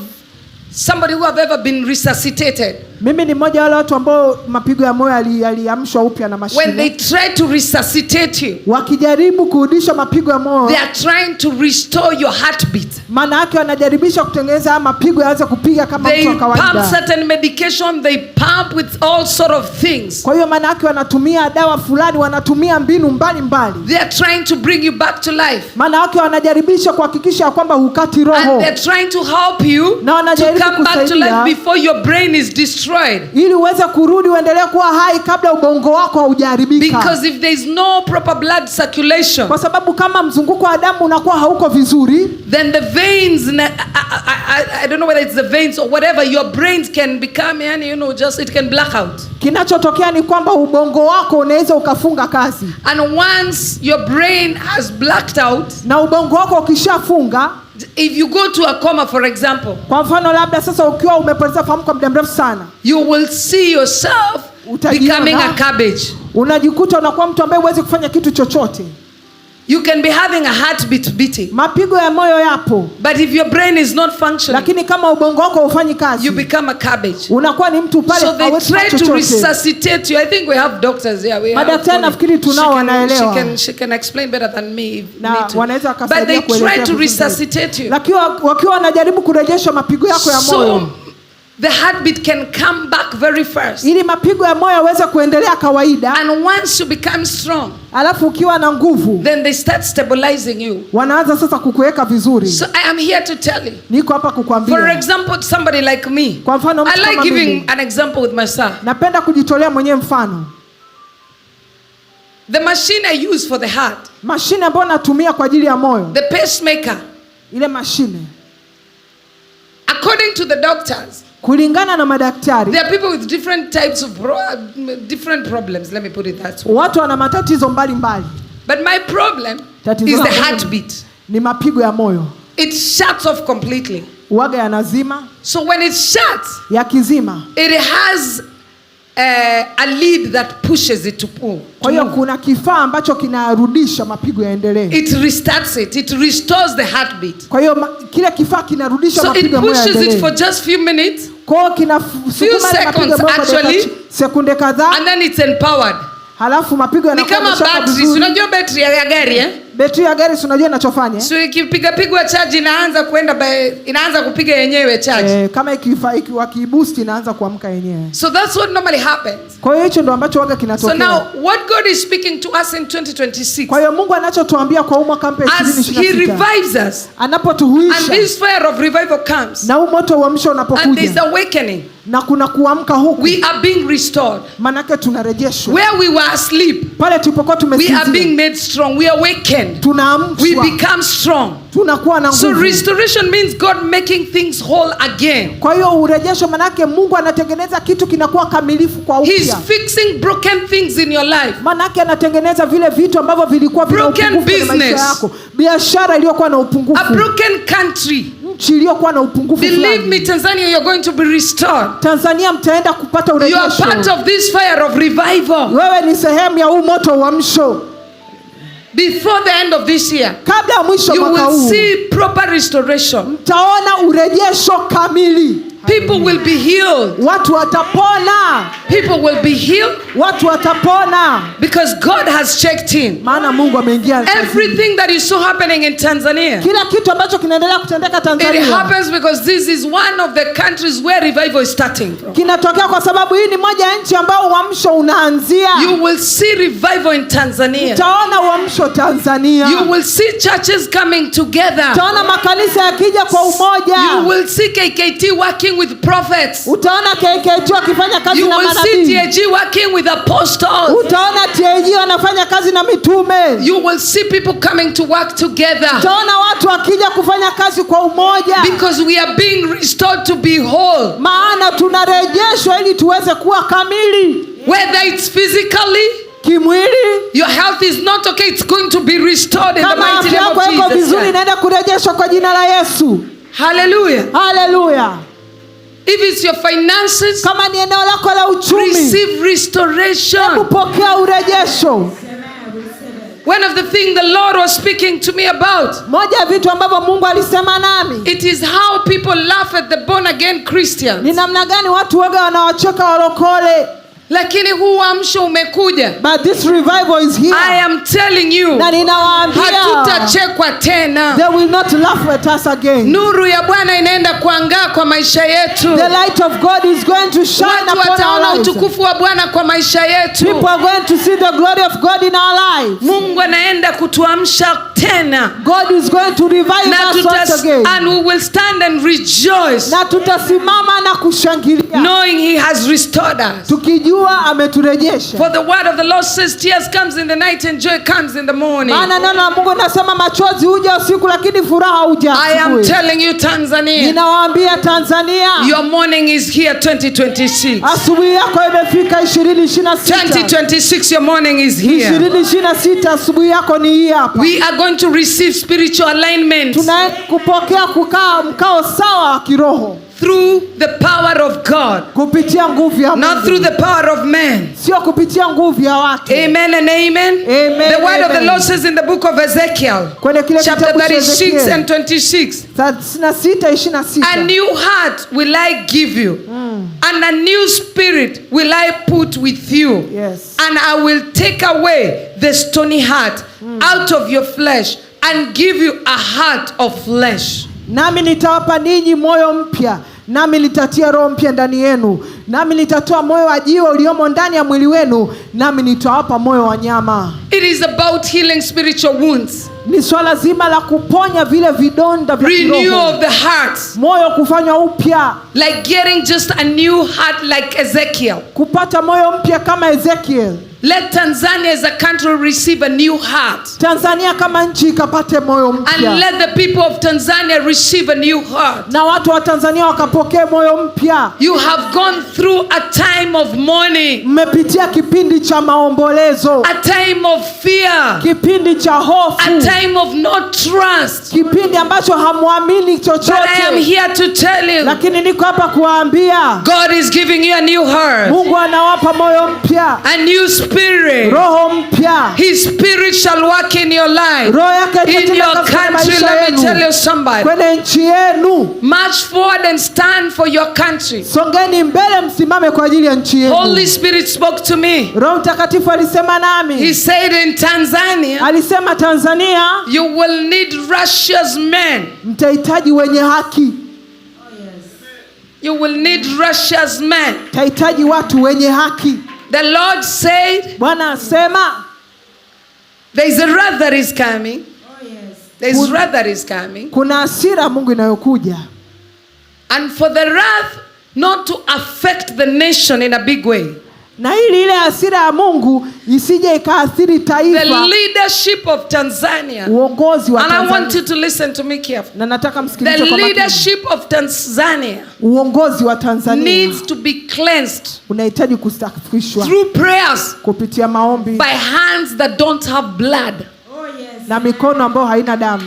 somebody who have ever been resuscitated. Mimi ni mmoja wa wale watu ambao mapigo ya moyo yaliamshwa upya na When they mashine. try to resuscitate you, Wakijaribu kurudisha mapigo ya moyo, they are trying to restore your heartbeat. maana yake wanajaribisha kutengeneza haya mapigo yaanze kupiga kama They mtu wa pump kawaida. certain medication, they pump with all sort of things. Kwa hiyo maana yake wanatumia dawa fulani, wanatumia mbinu mbalimbali, They are trying to bring you back to life. maana yake wanajaribisha kuhakikisha ya kwamba hukati And roho, they're trying to help you Na to wanajaribu come back to kusaidia. life before your brain is destroyed. ili uweze kurudi uendelee kuwa hai kabla ubongo wako haujaharibika, Because if there is no proper blood circulation, kwa sababu kama mzunguko wa damu unakuwa hauko vizuri, then the veins, I don't know whether it's the veins or whatever, your brains can become, yani, just it can black out. kinachotokea ni kwamba ubongo wako unaweza ukafunga kazi, And once your brain has blacked out, na ubongo wako ukishafunga, if you go to a coma, for example, kwa mfano labda sasa ukiwa umepoteza fahamu kwa muda mrefu sana, you will see yourself Utajiona. becoming a cabbage. unajikuta unakuwa mtu ambaye huwezi kufanya kitu chochote. You can be having a heartbeat beating, Mapigo ya moyo yapo, but if your brain is not functioning, lakini kama ubongo wako haufanyi you kazi, become a cabbage. unakuwa ni mtu pale So they hawezi try kufanya to chochote. resuscitate you. I think we have doctors here. We have Madaktari Tony. nafikiri tunao wanaelewa. She can explain better than me if Na need to. wanaweza But wakasaidia they kuelezea try to vizuri zaidi. resuscitate you. Lakini wakiwa wanajaribu kurejesha mapigo yako ya moyo So the heartbeat can come back very fast. ili mapigo ya moyo yaweze kuendelea kawaida, And once you become strong, alafu ukiwa na nguvu then they start stabilizing you. wanaanza sasa kukuweka vizuri. So I am here to tell you. Niko hapa For kukwambia, example, somebody like me. kwa mfano I mtu like kama giving mimi, an example with myself. napenda kujitolea mwenyewe mfano. The machine I use for the heart, Mashine ambayo natumia kwa ajili ya moyo, the pacemaker, ile mashine, according to the doctors, kulingana na madaktari, there are people with different types of different problems. Let me put it that way. watu wana matatizo mbalimbali. But my problem Tatizo is the langu heartbeat. ni mapigo ya moyo, It shuts off completely. uwaga yanazima, So when it shuts, yakizima. it has a lead that pushes it to pull. Kwa hiyo kuna kifaa ambacho kinarudisha mapigo yaendelee. It restarts it. It restores the heartbeat. Kwa hiyo kile kifaa kinarudisha So it mapigo ya moyo pushes it yaendelee. for just few minutes Kwa hiyo kinasukuma yale mapigo ya seconds moyo kwa dakika actually. sekunde kadhaa, and then it's empowered. halafu mapigo Ni yanakuwa kama yameshaka battery. Si vizuri. unajua battery ya gari eh? Betri ya gari si unajua inachofanya eh? So ikipigapigwa charge inaanza kwenda inaanza kupiga yenyewe charge. Kama wakiiboost inaanza kuamka yenyewe. So that's what normally happens. Kwa hiyo hicho ndo ambacho waga So kinatokea. now what God is speaking to us in 2026 Kwa hiyo Mungu anachotuambia kwa huu mwaka mpya as he 2026 revives us and anapotuhuisha this fire of revival comes na huu moto wa uamsho and there's unapokuja awakening. Na kuna kuamka huku, We are being restored. Manake tunarejeshwa. Where we were asleep, Pale tulipokuwa we are tumesinzia, being made strong. We awakened. We tunaamshwa, become strong. Tunakuwa na So nguvu. Restoration means God making things whole again. Kwa hiyo urejesho manake Mungu anatengeneza kitu kinakuwa kamilifu kwa He's upya. Fixing broken things in your life. Manake anatengeneza vile vitu ambavyo vilikuwa vina Broken upungufu kwenye maisha business. yako, biashara iliyokuwa na A upungufu, broken country. Nchi iliyokuwa na upungufu Believe fulani. me, Tanzania, you're going to be restored. Tanzania mtaenda kupata You are urejesho. part of this fire of revival. Wewe ni sehemu ya huu moto wa uamsho. Before the end of this year, Kabla ya mwisho you mwaka will huu see proper restoration. Mtaona urejesho kamili. People will be healed. Watu watapona. People will be healed Watu watapona, because God has checked in. maana Mungu ameingia kazini. Everything that is so happening in Tanzania, Kila kitu ambacho kinaendelea kutendeka it Tanzania happens because this is one of the countries where revival is starting from. Kinatokea kwa sababu hii ni moja ya nchi ambao uamsho unaanzia. You will see revival in Tanzania. Utaona uamsho Tanzania. You will see churches coming together. Utaona makanisa yakija kwa umoja. You will see KKT working with prophets. Utaona KKT wakifanya kazi You na will see manabii. TAG working with apostles. Utaona TAG wanafanya kazi na mitume. You will see people coming to work together Utaona watu wakija kufanya kazi kwa umoja, because we are being restored to be whole. Maana tunarejeshwa ili tuweze kuwa kamili. Whether it's physically, Kimwili, your health is not okay, it's going to be restored in the kama mighty afya name yako of iko Jesus. vizuri, inaenda kurejeshwa kwa jina la Yesu. Hallelujah. Haleluya! If it's your finances, Kama ni eneo lako la uchumi, receive restoration. Kupokea urejesho. One of the things the Lord was speaking to me about, Moja ya vitu ambavyo Mungu alisema nami it is how people laugh at the born again Christians. Ni namna gani watu woga wanawacheka walokole. Lakini huu uamsho umekuja. But this revival is here. I am telling you, Na ninawaambia, hatutachekwa tena. they will not laugh at us again. Nuru ya Bwana inaenda kuangaa kwa maisha yetu. The light of God is going to shine Watu upon our wataona lives. utukufu wa Bwana kwa maisha yetu. People are going to see the glory of God in our lives. Mungu anaenda kutuamsha tena. God is going to revive Na us once again. and we will stand and rejoice Na tutasimama na kushangilia, knowing he has restored us. Tukijua ameturejesha. For the word of the Lord says tears comes in the night and joy comes in the morning. Maana neno la Mungu nasema machozi huja usiku lakini furaha huja I am asubuhi. telling you, Tanzania, Ninawaambia Tanzania, your morning is here, 2026. Asubuhi yako imefika 2026. 2026, your morning is here. 2026 asubuhi yako ni hii hapa. We are going to receive spiritual alignment Tunaenda kupokea kukaa mkao sawa wa kiroho through the power of God, kupitia nguvu ya not Mungu, through the power of man. Sio kupitia nguvu ya watu. Amen and amen. Amen, The word of the amen. Lord says in the book of Ezekiel, Kwenye kile chapter kitabu cha 36 Ezekiel and 26. 36:26. A new heart will I give you, and a new spirit will I put with you. Yes. And I will take away the stony heart out of your flesh and give you a heart of flesh. Nami nitawapa ninyi moyo mpya, nami nitatia roho mpya ndani yenu, nami nitatoa moyo wa jiwe uliomo ndani ya mwili wenu, nami nitawapa moyo wa nyama. It is about healing spiritual wounds, Ni swala zima la kuponya vile vidonda vya renewal kiroho, of the heart, moyo kufanywa upya, like getting just a new heart like Ezekiel. Kupata moyo mpya kama Ezekiel. Let Tanzania as a country receive a new heart. Tanzania kama nchi ikapate moyo And mpya, let the people of Tanzania receive a new heart. Na watu wa Tanzania wakapokee moyo mpya. You have gone through a time of mourning, Mmepitia kipindi cha maombolezo, a time of fear, kipindi cha hofu, a time of no trust. Kipindi ambacho hamwamini But I am chochote, here to tell you, lakini niko hapa kuwaambia God is giving you a new heart, Mungu anawapa moyo mpya, a new spirit. Roho mpya. His spirit shall work in your life, Roho yake in itatenda your kazi kwenye country. maisha Let me tell yenu, you somebody. Kwenye nchi yenu. March forward and stand for your country. Songeni mbele, msimame kwa ajili ya nchi yenu. Holy Spirit spoke to me. Roho Mtakatifu alisema He nami, said in Tanzania, alisema Tanzania you will need righteous men. Mtahitaji wenye haki, You will need righteous men. mtahitaji watu wenye haki. The Lord said, Bwana asema there is a wrath that is coming. There is wrath that is coming. Kuna hasira ya Mungu inayokuja, And for the wrath not to affect the nation in a big way, Na ili ile hasira ya Mungu isije ikaathiri the taifa, leadership of Tanzania, uongozi wa and I want Tanzania. you to listen to me carefully. Na nataka The msikilize kwa makini. leadership of Tanzania Uongozi wa Tanzania needs to be cleansed unahitaji kusafishwa through prayers kupitia maombi by hands that don't have blood, na mikono ambayo haina damu,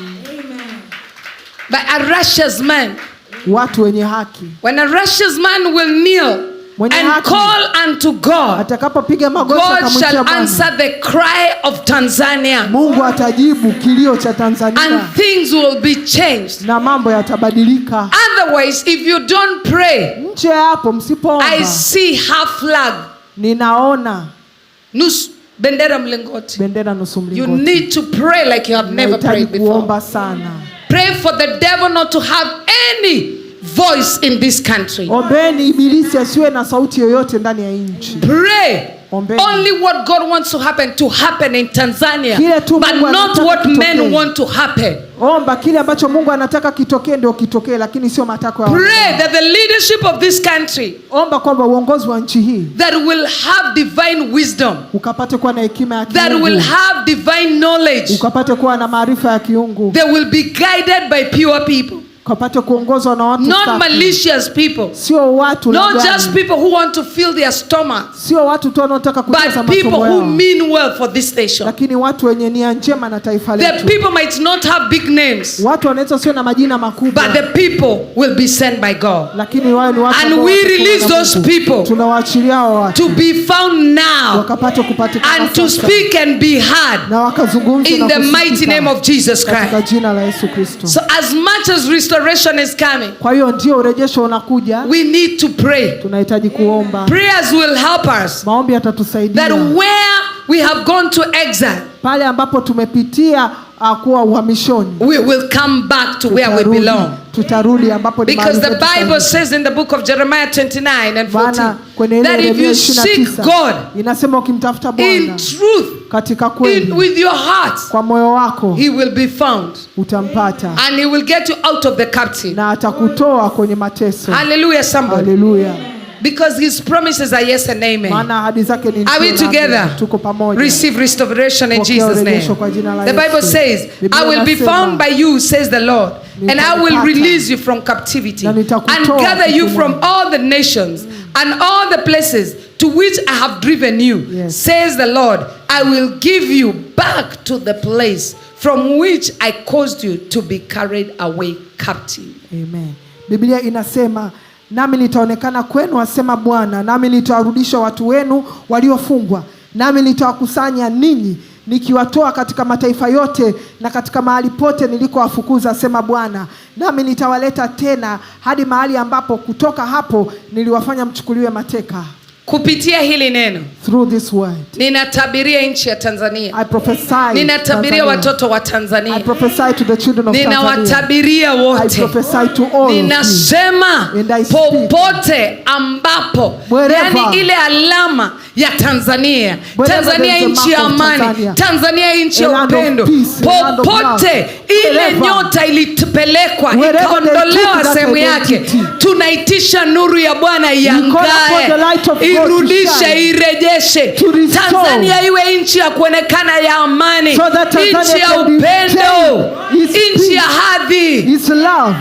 by a righteous man. watu wenye haki. When a righteous man will kneel Mwenye and haki. call unto God, Atakapopiga magoti God akamwitia shall Bwana, answer the cry of Tanzania Mungu atajibu kilio cha Tanzania and things will be changed. na mambo yatabadilika. Otherwise, if you don't pray, Nje ya hapo, msipoomba, I see half flag, ninaona nusu bendera mlingoti. bendera nusu You mlingoti. need to pray like you have never Unahitaji prayed before. kuomba sana. Pray for the devil not to have any voice in this country. Ombeni ibilisi asiwe na sauti yoyote ndani ya nchi. Pray Ombeni. only what God wants to happen in Tanzania, Kile tu but Mungu not anataka what men kitokee. want to happen. Omba kile ambacho Mungu anataka kitokee ndio kitokee, lakini sio matakwa ya Pray wanadamu. that the leadership of this country Omba kwamba uongozi wa nchi hii that will have divine wisdom, ukapate kuwa na hekima ya that will kiungu, have divine knowledge, ukapate kuwa na maarifa ya kiungu, they will be guided by pure people, ukapate kuongozwa na watu not safi, malicious people, sio watu not laghai, just people who want to fill their stomachs, sio watu tu wanaotaka kujaza but people matumbo who yao, mean well for this nation. lakini watu wenye nia njema na taifa The letu. people might not have big names, Watu wanaweza sio na majina makubwa, but the people will be sent by God lakini wao ni watu And ambao we watatumwa release na those Mungu. people Tunawaachilia hao watu to be found now wakapate kupatikana and to sasa, speak and be heard na wakazungumza in na the mighty kusikika name of Jesus katika Christ. jina la Yesu Kristo. So, as much as restoration is coming, Kwa hiyo ndio urejesho unakuja, we need to pray. tunahitaji kuomba. Prayers will help us Maombi yatatusaidia that where we have gone to exile, pale ambapo tumepitia kuwa uhamishoni, we will come back to where we tutarudi, belong. tutarudi ambapo ni Because mahali the petu Bible sahihi. says in the book of Jeremiah 29 and 14 Maana kwenye ile that if Yeremia you seek 29 God inasema ukimtafuta in Bwana truth, katika kweli with your heart, kwa moyo wako He will be found utampata and He will get you out of the captive. na atakutoa kwenye mateso. Hallelujah, somebody. Haleluya! Because His promises are yes and amen. Maana ahadi zake ni Are we ndio na together? amina. Tuko pamoja. Receive restoration in Pokea Jesus' name. urejesho kwa jina la The Bible Yesu. says, Biblia I will be inasema, found by you, says the Lord, and I will Nitakupata. release you from captivity Na and nitakutoa gather you utumwani. from all the nations and all the places to which I have driven you, Yes. says the Lord. I will give you back to the place from which I caused you to be carried away captive. Amen. Biblia inasema nami nitaonekana kwenu, asema Bwana, nami nitawarudisha watu wenu waliofungwa, nami nitawakusanya ninyi nikiwatoa katika mataifa yote na katika mahali pote nilikowafukuza, asema Bwana, nami nitawaleta tena hadi mahali ambapo kutoka hapo niliwafanya mchukuliwe mateka. Kupitia hili neno Through this word ninatabiria nchi ya Tanzania, I prophesy ninatabiria Tanzania. watoto wa I Tanzania, prophesy to the children of Tanzania. ninawatabiria I wote. prophesy to all of you. Ninasema And I speak. popote ambapo, Wherever. yani ile alama ya Tanzania, Wherever Tanzania there is a nchi ya mark of amani, Tanzania. Tanzania nchi ya A land of upendo, peace, a land of love. popote ile Wherever. nyota ilipelekwa Wherever they ikaondolewa took that sehemu yake, identity. tunaitisha nuru ya Bwana call upon the light iangae, of God to irudishe, shine. irejeshe To restore. Tanzania iwe nchi ya kuonekana ya amani, So that Tanzania nchi ya can be upendo, changed. It's nchi ya peace. hadhi. It's love.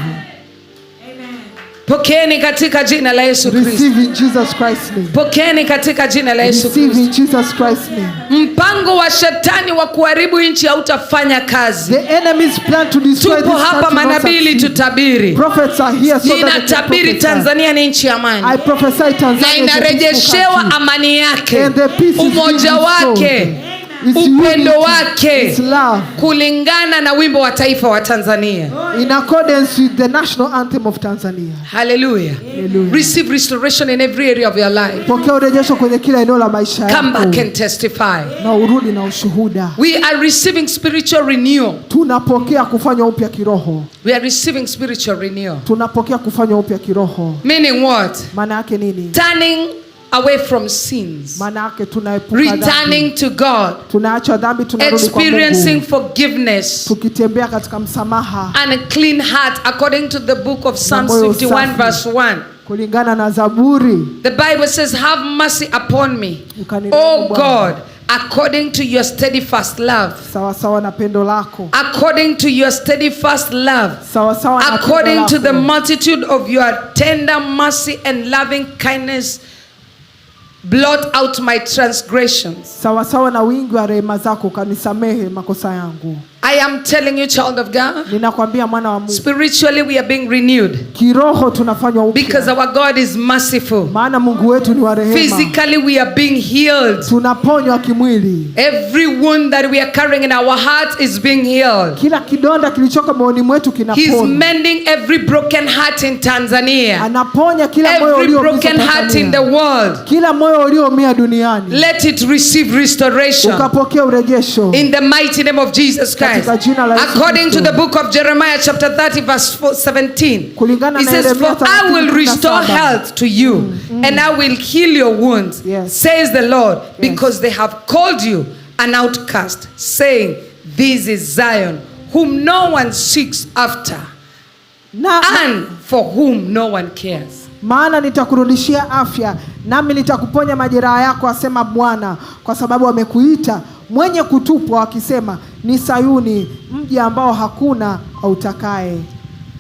Pokeeni katika jina la Yesu Kristo. Receive in Jesus Christ's name. Pokeeni katika jina la Yesu Receive Kristo. in Jesus Christ's name. Mpango wa shetani wa kuharibu nchi hautafanya kazi. The enemy's plan to destroy Tupo this hapa country will not manabii ili succeed. tutabiri. Prophets are here so that they can Ninatabiri prophesy. Tanzania ni nchi ya amani I prophesy na Tanzania is a peaceful inarejeshewa country. amani yake, And the peace is being umoja restored. wake, It's upendo unity. wake, It's love. kulingana na wimbo wa taifa wa Tanzania. In accordance with the national anthem of Tanzania. Hallelujah. Hallelujah. Receive restoration in every area of your life. Pokea urejesho kwenye kila eneo la maisha Come back yako and testify. na urudi na ushuhuda. We are receiving spiritual renewal. Tunapokea kufanywa upya kiroho, We are receiving spiritual renewal. tunapokea kufanywa upya kiroho. Meaning what? Maana yake nini? Turning away from sins, Maana yake tunaepuka dhambi, returning to God, tunaacha dhambi, tunarudi kwa experiencing Mungu, forgiveness tukitembea katika msamaha and a clean heart according to the book of Psalms moyo 51 safi. verse 1. kulingana Kulingana na Zaburi, The Bible says, "Have mercy upon me, Ukanirehemu O Bwana. God, according to your steadfast love." Sawa sawa na pendo lako, According to your steadfast love. Sawa sawa na pendo According to the lako. Multitude of your tender mercy and loving kindness, blot out my transgressions. Sawa sawa na wingi wa rehema zako ukanisamehe makosa yangu. I am telling you, child of God, Ninakwambia mwana wa Mungu, spiritually we are being renewed kiroho tunafanywa because upya, our God is merciful. Maana Mungu wetu ni wa rehema. Physically, we are being healed. Tunaponywa kimwili. Every wound that we are carrying in our heart is being healed. Kila kidonda kilichoko moyoni mwetu He's kinaponywa. Mending every broken heart in Tanzania, Anaponya kila moyo every ulioumizwa broken heart in the Tanzania, world. Kila moyo ulioumia duniani Let it receive restoration. Ukapokea urejesho In the mighty name of Jesus Christ. Katika jina la Yesu According to Kristo. The book of Jeremiah, chapter 30, verse 4, 17. Kulingana He na says, Yeremia "For I will 30, restore 17. Health to you, and I will heal your wounds, says the Lord, because they have called you an outcast, saying, 'This is Zion, whom no one seeks after, na, and for whom no one cares." Maana nitakurudishia afya nami nitakuponya majeraha yako, asema Bwana, kwa sababu wamekuita mwenye kutupwa, wakisema ni Sayuni, mji ambao hakuna autakaye.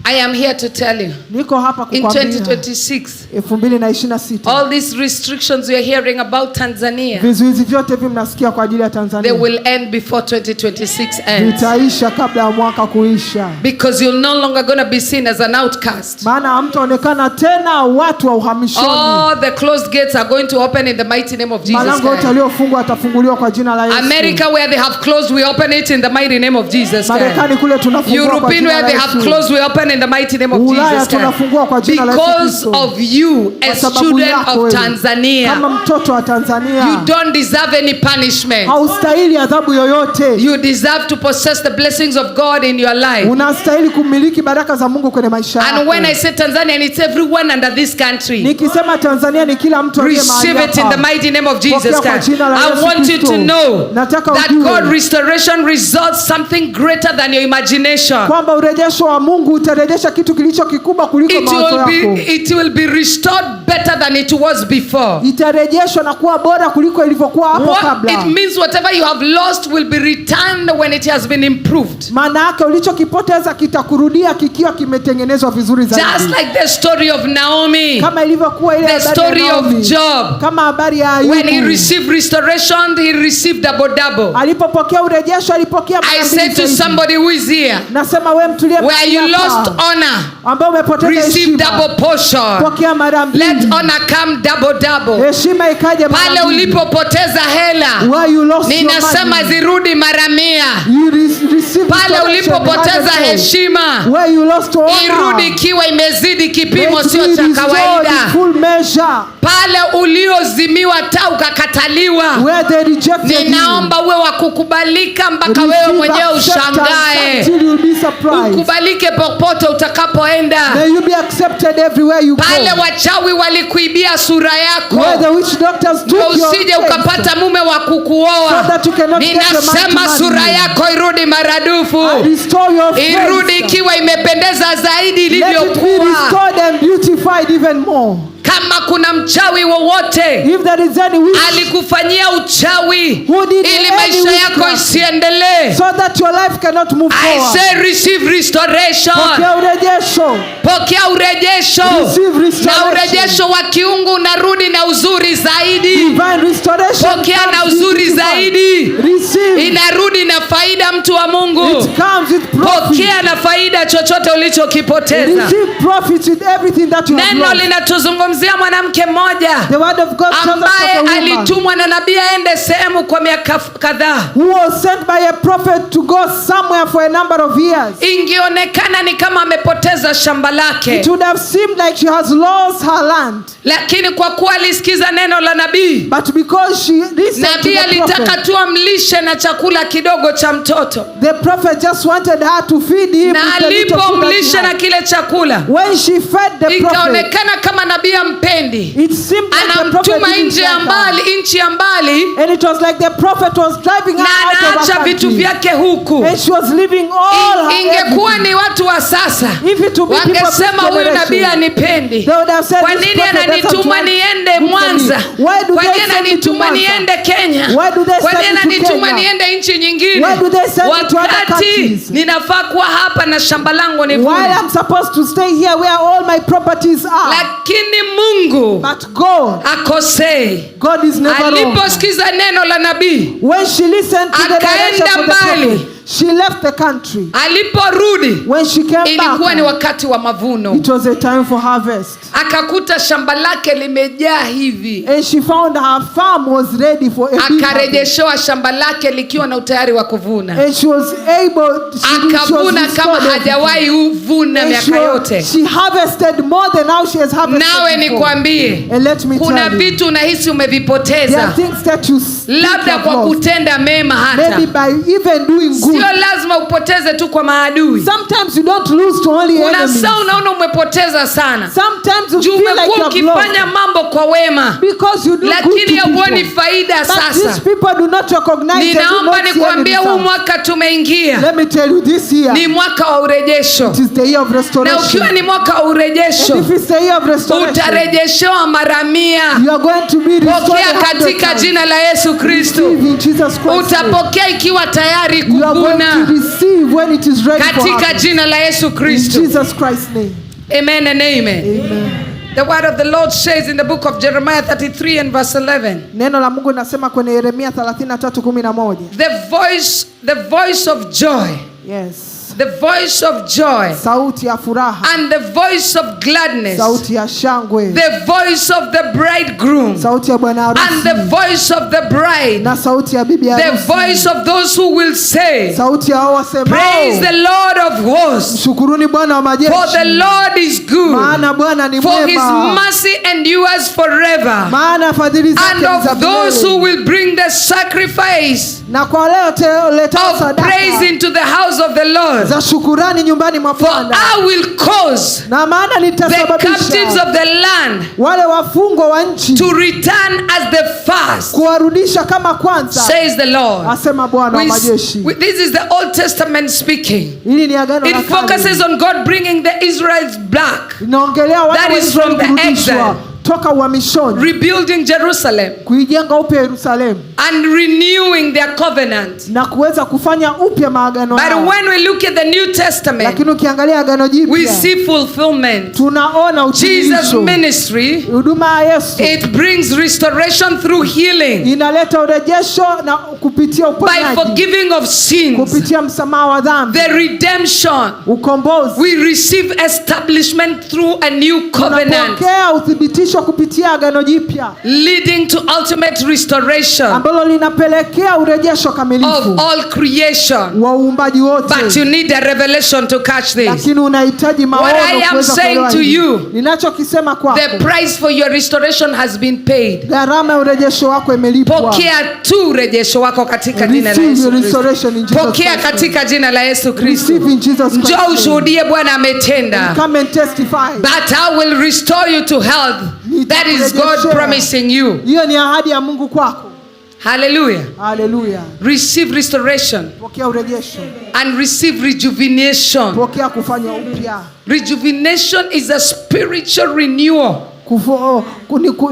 I am here to tell you, Niko hapa in kukwambia 2026, 2026 all these restrictions we are hearing about Tanzania, vizuizi vyote hivi mnasikia kwa ajili ya they Tanzania will end before 2026 ends. vitaisha kabla ya mwaka kuisha, Because you're no longer going to be seen as an outcast. Maana hamtaonekana tena watu wa uhamishoni. All the closed gates are going to open in the mighty name of Jesus Malango yote Christ. yaliyofungwa yatafunguliwa kwa jina la Yesu. America, where they have closed, we open it in the mighty name of Jesus Christ. Marekani kule tunafungua kwa European, jina where la they have Yesu. closed, we open in the mighty name of Ulaya Jesus Christ. tunafungua kwa jina la Yesu Because Kristo. Of you Kwa as sababu children yako of wewe, kama Tanzania, mtoto wa Tanzania you don't deserve any punishment. Haustahili adhabu yoyote. You deserve to possess the blessings of God in your life. Unastahili kumiliki baraka za Mungu kwenye maisha And when I yako. say Tanzania, it's everyone under this country. Nikisema Tanzania ni kila mtu aliye mahali Receive it in hapa. the mighty name of Jesus Pokea kwa Christ. jina la I Yesu want you to Kristo. Know Nataka that ujue God restoration results something greater than your imagination. Kwamba urejesho wa Mungu utarejesha kitu kilicho kikubwa kuliko It mawazo will yako. be it will be restored better than it was before. Itarejeshwa na kuwa bora kuliko ilivyokuwa hapo What kabla. it means, whatever you have lost will be returned when it has been improved. Maana yake ulichokipoteza kitakurudia kikiwa kimetengenezwa vizuri zaidi. Just like the story of Naomi. Kama ilivyokuwa ile The habari ya story of Naomi. Job. Kama habari ya When he Ayubu. Received restoration, he received double double. Alipopokea urejesho alipokea mara I mbili said to zaidi. Somebody who is here, Nasema wewe mtulie where mahali you hapa, lost honor, ambao umepoteza receive heshima, double portion. Pokea mara mbili. Let honor come double double. Heshima ikaje mara Pale mbili. ulipopoteza hela, Where you lost your ninasema money, zirudi mara 100. you receive Pale restoration ulipopoteza hundredfold. Heshima, Where you lost honor, irudi ikiwa imezidi kipimo, may it sio be cha restored in kawaida. full measure. Pale uliozimiwa taa ukakataliwa, Where they rejected you, ninaomba uwe wa kukubalika mpaka wewe receive mwenyewe acceptance ushangae. until you'll be surprised. Ukubalike popote utakapoenda. May you be accepted everywhere you Pale go. Wachawi walikuibia sura yako Where the witch doctors ndio took your usije face, ukapata mume wa kukuoa, so that you cannot get a man to ninasema marry sura you. Yako irudi maradufu, Restore your face. Irudi ikiwa imependeza zaidi Let it be ilivyokuwa. Restored and beautified even more. Kama kuna mchawi wowote If there is any witch alikufanyia uchawi who did ili any maisha yako witchcraft isiendelee, so that your life cannot move I forward, say receive restoration. Pokea urejesho. Pokea urejesho. Receive Na restoration. Urejesho wa kiungu unarudi na uzuri zaidi. Divine restoration Pokea na comes uzuri with zaidi. Receive. Inarudi na faida, mtu wa Mungu. It comes with profit. Pokea na faida chochote ulichokipoteza. Receive profit with everything that you have Neno lost. linatuzungumzia mwanamke mmoja The word of God tells us of ambaye a woman alitumwa na nabii aende sehemu kwa miaka kadhaa. Who was sent by a prophet to go somewhere for a number of years. Ingeonekana ni kama amepoteza shamba lake, It would have seemed like she has lost her land. Lakini kwa kuwa alisikiza neno la nabii, But because she listened to nabii the alitaka prophet, tu amlishe na chakula kidogo cha mtoto, the prophet just wanted her to feed him na with the little food that she alipomlisha na had. Kile chakula, When she fed the prophet, ikaonekana kama nabii hampendi, It seemed like the prophet anamtuma didn't nje ya like her. mbali, nchi ya mbali, And it was like the prophet was driving her na out of her anaacha vitu country. vyake huku. And she was leaving all her Ingekuwa everything. ni watu wa sasa, If it would be people of this wangesema huyu nabii generation, anipendi. they would have said, Kwa "This nini prophet doesn't ananituma want niende good for me. Mwanza? Why do Kwa they nini send me to ananituma Mwanza? niende Kenya? Why do they Kwa send nini me to ananituma Kenya? niende nchi nyingine? Why do they send me to other Wakati countries? ninafaa kuwa hapa na shamba langu While nivune. I'm supposed to stay here where all my properties are. Lakini Mungu But God, akosei. God is never wrong. Aliposikiza neno la nabii, When she listened to the direction Akaenda from the mbali. prophet, she left the country. Aliporudi When she came ilikuwa ni back, wakati wa mavuno. it was a time for harvest. Akakuta shamba lake limejaa hivi, And she found her farm was ready for a big harvest. akarejeshewa shamba lake likiwa na utayari wa kuvuna. And she was able, she was Akavuna kama restored everything. hajawahi uvuna And miaka yote. she harvested more than how she has harvested Nawe before. nikwambie, And let me kuna tell you, vitu unahisi there are umevipoteza, things that you think you labda have kwa lost. kutenda mema. Maybe Hata by even doing good. sio lazima upoteze tu kwa maadui. Sometimes you don't lose to only Kuna enemies. saa unaona umepoteza sana, Sometimes you juu feel like you umekuwa have lost ukifanya mambo kwa wema, because you do good lakini to hauoni people. faida But these sasa. people do not recognize and do Ninaomba not see any nikuambie, huu result. mwaka tumeingia Let me tell you, this year ni mwaka wa urejesho, it is the year of na restoration. ukiwa ni mwaka wa urejesho And if it's the year of restoration, utarejeshewa mara 100. you are going to be restored Pokea 100 katika times. jina la Yesu Kristo. Receive in Jesus Christ's name. Utapokea ikiwa tayari You are going to kuvuna receive when it is ready for katika harvest. jina la Yesu In Kristo. Jesus Christ's name. Amen and amen. Amen. The word of the Lord says in the book of Jeremiah 33 and verse 11. Neno la Mungu linasema kwenye Yeremia 33:11. The voice of joy, Yes. the voice of joy Sauti ya furaha, and the voice of gladness, sauti ya shangwe, the voice of the bridegroom sauti ya bwana and the harusi voice of the bride, na sauti ya bibi the harusi, voice of those who will say, sauti ya hao Praise wasemao, the Lord of hosts, mshukuruni Bwana wa for the majeshi, Lord is good, maana Bwana ni for his mwema, mercy endures forever. maana fadhili zake And ni za of those who milele. will bring the sacrifice Na kwa leo letao of sadaka praise into the house of the Lord, za shukurani nyumbani mwa for Bwana, I will cause na maana the captives nitasababisha of the land wale wafungwa wa nchi to return as the first, kuwarudisha kama kwanza, says the Lord. asema Bwana wa majeshi. This is the Old Testament speaking. Hili ni agano la It focuses kale, on God bringing the Israelites back, inaongelea wana That wa is Israeli from the kurudishwa exile. toka uhamishoni, rebuilding Jerusalem kuijenga upya Yerusalemu and renewing their covenant. na kuweza kufanya upya maagano But yao. when we look at the New Testament, Lakini ukiangalia agano we jipya see fulfillment. tunaona Jesus' utimisho. ministry, Huduma ya Yesu it brings restoration through healing, inaleta urejesho na kupitia by uponyaji, forgiving of sins, kupitia msamaha wa dhambi, the redemption. ukombozi. We receive establishment through a new covenant, Tunapokea uthibitisho kupitia agano jipya leading to ultimate restoration ambalo linapelekea urejesho of kamilifu all creation. wa uumbaji But wote. you need a revelation to catch this. Lakini unahitaji What I maono am kuweza saying kuelewa to hili. you, Ninachokisema kwako, The price for your restoration has been paid. gharama ya urejesho wako imelipwa. Pokea tu urejesho wako katika jina la Receive Yesu your Kristo. restoration in Jesus Pokea Christ's name. katika jina la Yesu Kristo. Receive in Jesus Christ's Njoo name. ushuhudie Bwana ametenda. Come and testify. But I will restore you to health. That is God Nitakurejeshea. promising you. Hiyo ni ahadi ya Mungu kwako. Hallelujah. Haleluya. Receive restoration Pokea urejesho, and receive rejuvenation. pokea kufanywa upya. Rejuvenation is a spiritual renewal.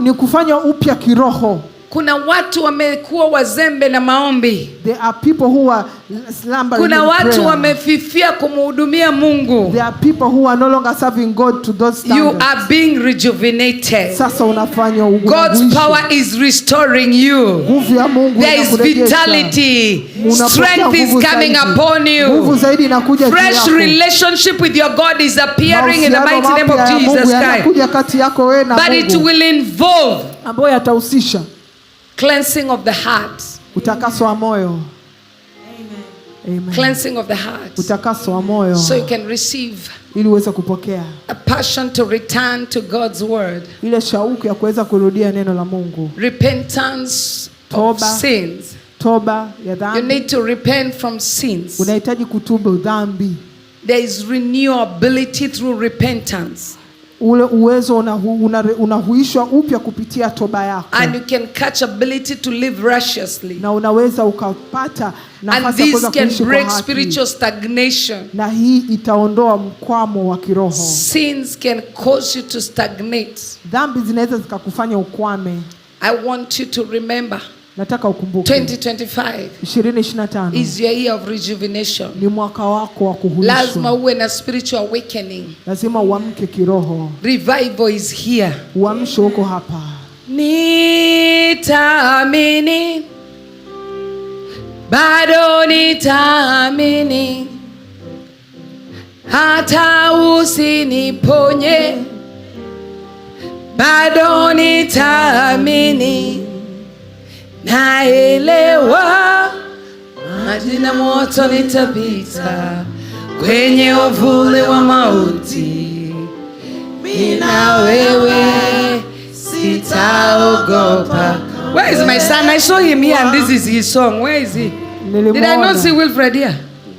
Ni kufanywa upya kiroho. Kuna watu wamekuwa wazembe na maombi. There are people who are slumbering Kuna in watu prayer. wamefifia kumhudumia Mungu. There are people who are no longer serving God to those You standards. are being rejuvenated. Sasa unafanywa God's unahuishwa. power is restoring you. Nguvu ya Mungu There is inakurejesha. vitality. Unapokea Strength is nguvu coming zaidi. upon Nguvu you. zaidi inakuja juu Fresh yako. relationship with your God is appearing in the Mahusiano mighty name mapya of ya Mungu Jesus Christ. yanakuja kati yako wewe na But it Mungu will involve ambayo yatahusisha cleansing of the heart. utakaso wa moyo. Amen. Cleansing of the heart. Utakaso wa moyo So you can receive ili uweze kupokea a passion to return to God's word. ile shauku ya kuweza kurudia neno la Mungu. Repentance of Toba. sins. Toba ya You dhambi. need to repent from sins. Unahitaji kutubu dhambi. There is renewability through repentance. Ule uwezo unahuishwa upya kupitia toba yako. And you can catch ability to live righteously. Na unaweza ukapata And nafasi ya this kuweza can kuishi kwa break haki. spiritual stagnation. Na hii itaondoa mkwamo wa kiroho. Sins can cause you to stagnate. Dhambi zinaweza zikakufanya ukwame. I want you to remember, Nataka ukumbuke 2025 2025 is your year of rejuvenation. Ni mwaka wako wa Lazima kuhuishwa. uwe na spiritual awakening. Lazima uamke kiroho. Revival is here. Uamsho uko hapa. Nitaamini, bado nitaamini, hata usiniponye, bado nitaamini. Naelewa maji na moto nitapita, kwenye uvuli wa mauti, mimi na wewe sitaogopa. Where is my son? I saw him here and this is his song. Where is he? Did I not Nilimuona. See Wilfred here?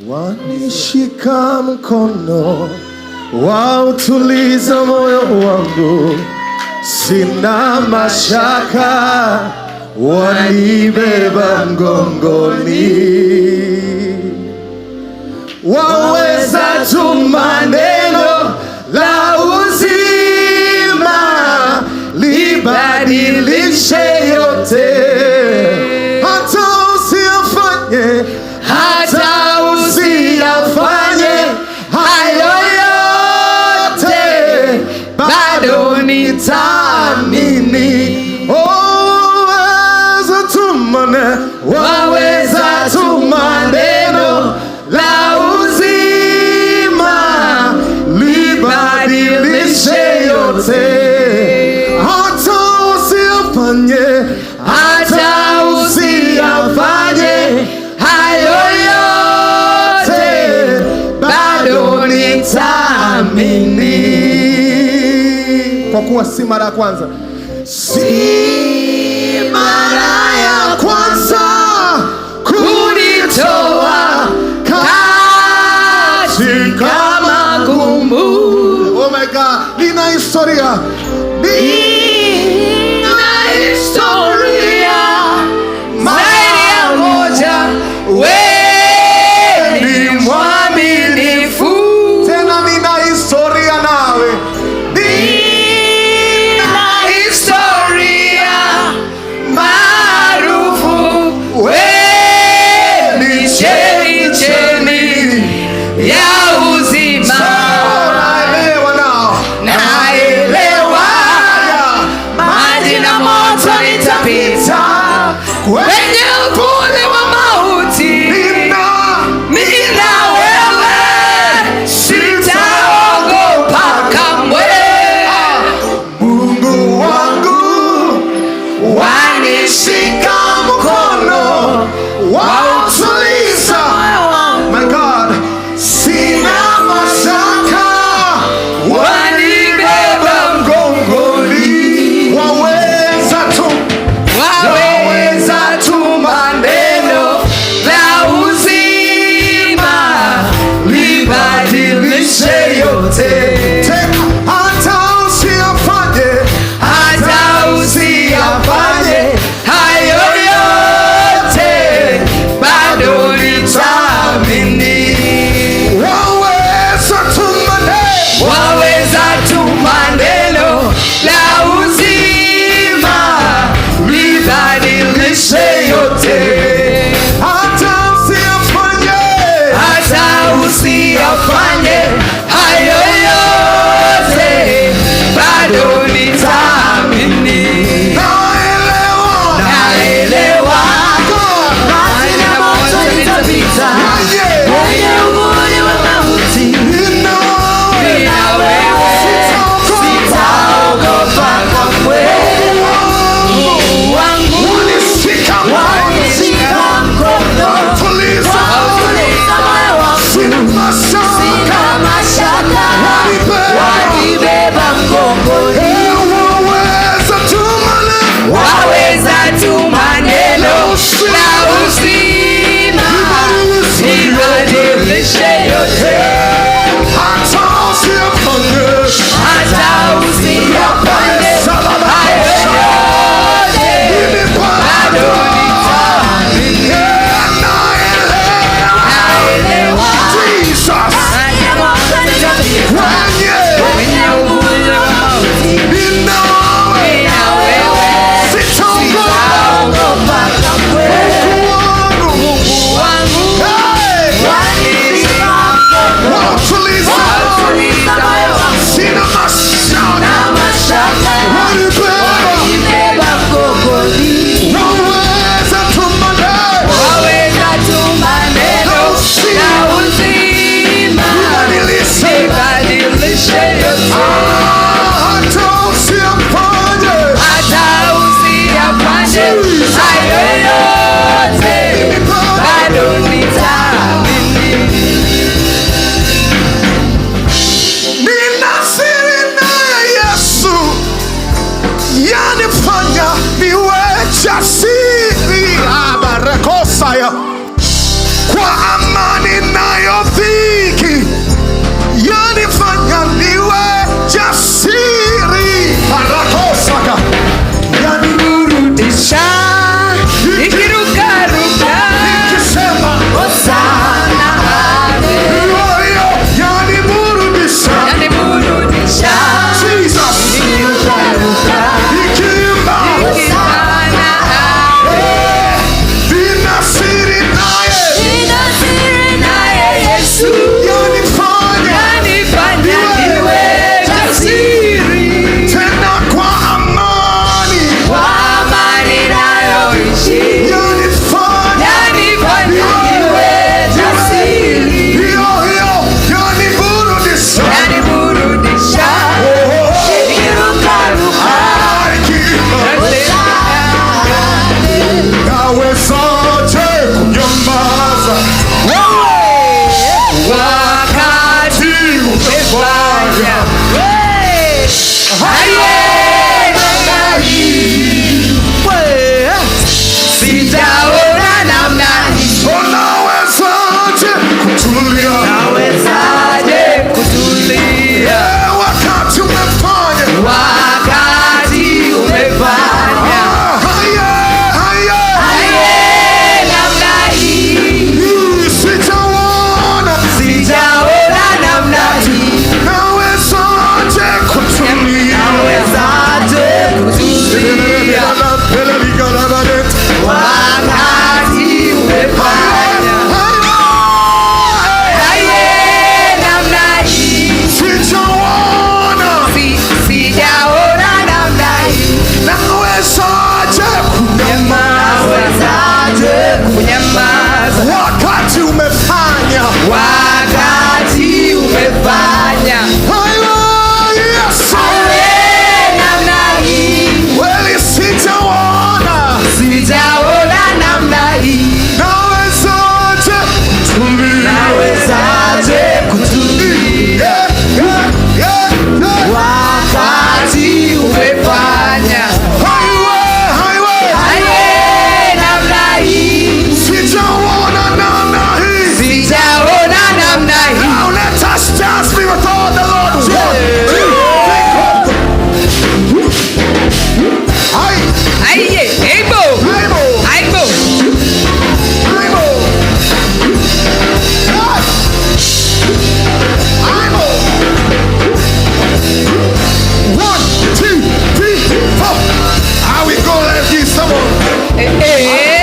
Wanishika mkono, wautuliza moyo wangu, sina mashaka, wanibeba mgongoni. Waweza tuma neno la uzima, libadilishe yote, hata usiyafanye, hata usiyafanye hayo yote, bado nitaamini. Oh, waweza tuma waweza tuma neno la uzima, libadilishe yote, hata usiyafanye, hata usiyafanye hayo yote, bado nitaamini, kwa kuwa si mara ya kwanza, si mara ya kwanza kunitoa katika magumu. Oh my God, nina historia, nina historia zaidi ya moja, we ni mwaminifu. Tena nina historia nawe. Nina historia maarufu, we ni chemichemi ya uzima. Naelewa nao. Naelewa. Wanibeba Wanibeba mgongoni. Waweza tu maneno. Waweza tu maneno na uzima. Nibadilishe. Nibadilishe yote. Hata usiyafanye. Hata usiyafanye hayo yote, bado nitaamini. Nina siri naye Yesu, yanifanya niwe jasiri. Abarakosaya, kwa amani nayo dhiki, yanifanya niwe jasiri. Barakosaka, Burudisha nikirukaruka, nikisema Hosana, amen. hiyo yaniburudisha. Yaniburudisha Jesus, nikirukaruka, nikiimba Hosana, amen. nina siri naye Nina siri naye Yesu, yanifanya yanifanya niwe jasiri. tena kwa amani Kwa amani nayoishi, yanifanya yanifanya niwe jasiri. hiyo hiyo yaniburudisha. Yaniburudisha nikirukaruka, Nawezaje kunyamaza wakati umefanya haye namna hii, sijaona namna hii. Unawezaje kutulia? Nawezaje kutulia Wakati umefanya wakati umefanya haya haya haye namna hii, hii sijaona. sijaona namna hii. Nawezaje kutulia? Nawezaje kutulia wakati umefanya haye namna hii, Sijaona. Sijaona namna hii. Nawezaje kunyamaza? Nawezaje kunyamaza Wakati umefanya wakati umefanya Haya, Yesu. haye namna hii, Kweli sijaona. sijaona namna hii. Nawezaje kutulia? Nawezaje kutulia Yeah, yeah, yeah, yeah. wakati umefanya Highway, highway. haye namna hii, Sijaona namna hii. sijaona namna hii. Now let us just be with all the Lord. One, two, three, go. Hai, Aiye, ebo, aibo, aibo. aibo. Hai. Aibo. One, two, three, four. How we go like this? Come on. Eh, eh.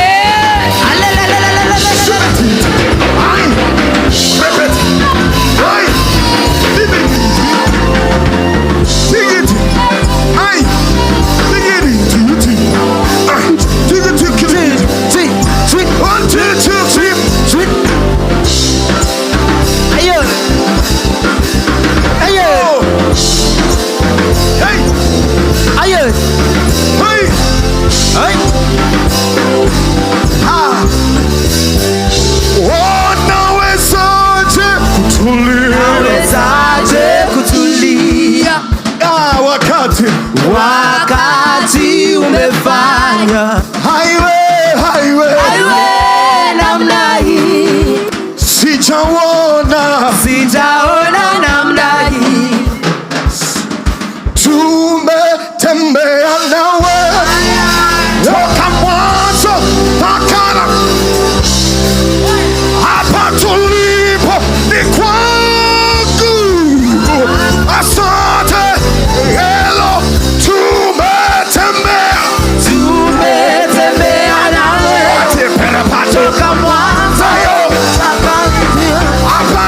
Ai. Repeat. Ai. Dig it. Dig it. Ai. Dig it. Dig it. Ai. Dig it. Dig it. One, two, two, three, three. Oh. Hey. Hey. Ah. Wanawezaje kutulia? Nawezaje kutulia Ah, wakati wakati umefanya highway, highway. aiwe namna hii, Sijaona sijaona namna hii. tumetembea nawe toka mwanzo mpaka na hapa tulipo ni kwangu. Asante helo, tumetembea Tumetembea nawe Pate, pere, pate. toka mwanzo Hayo. mpaka Hapa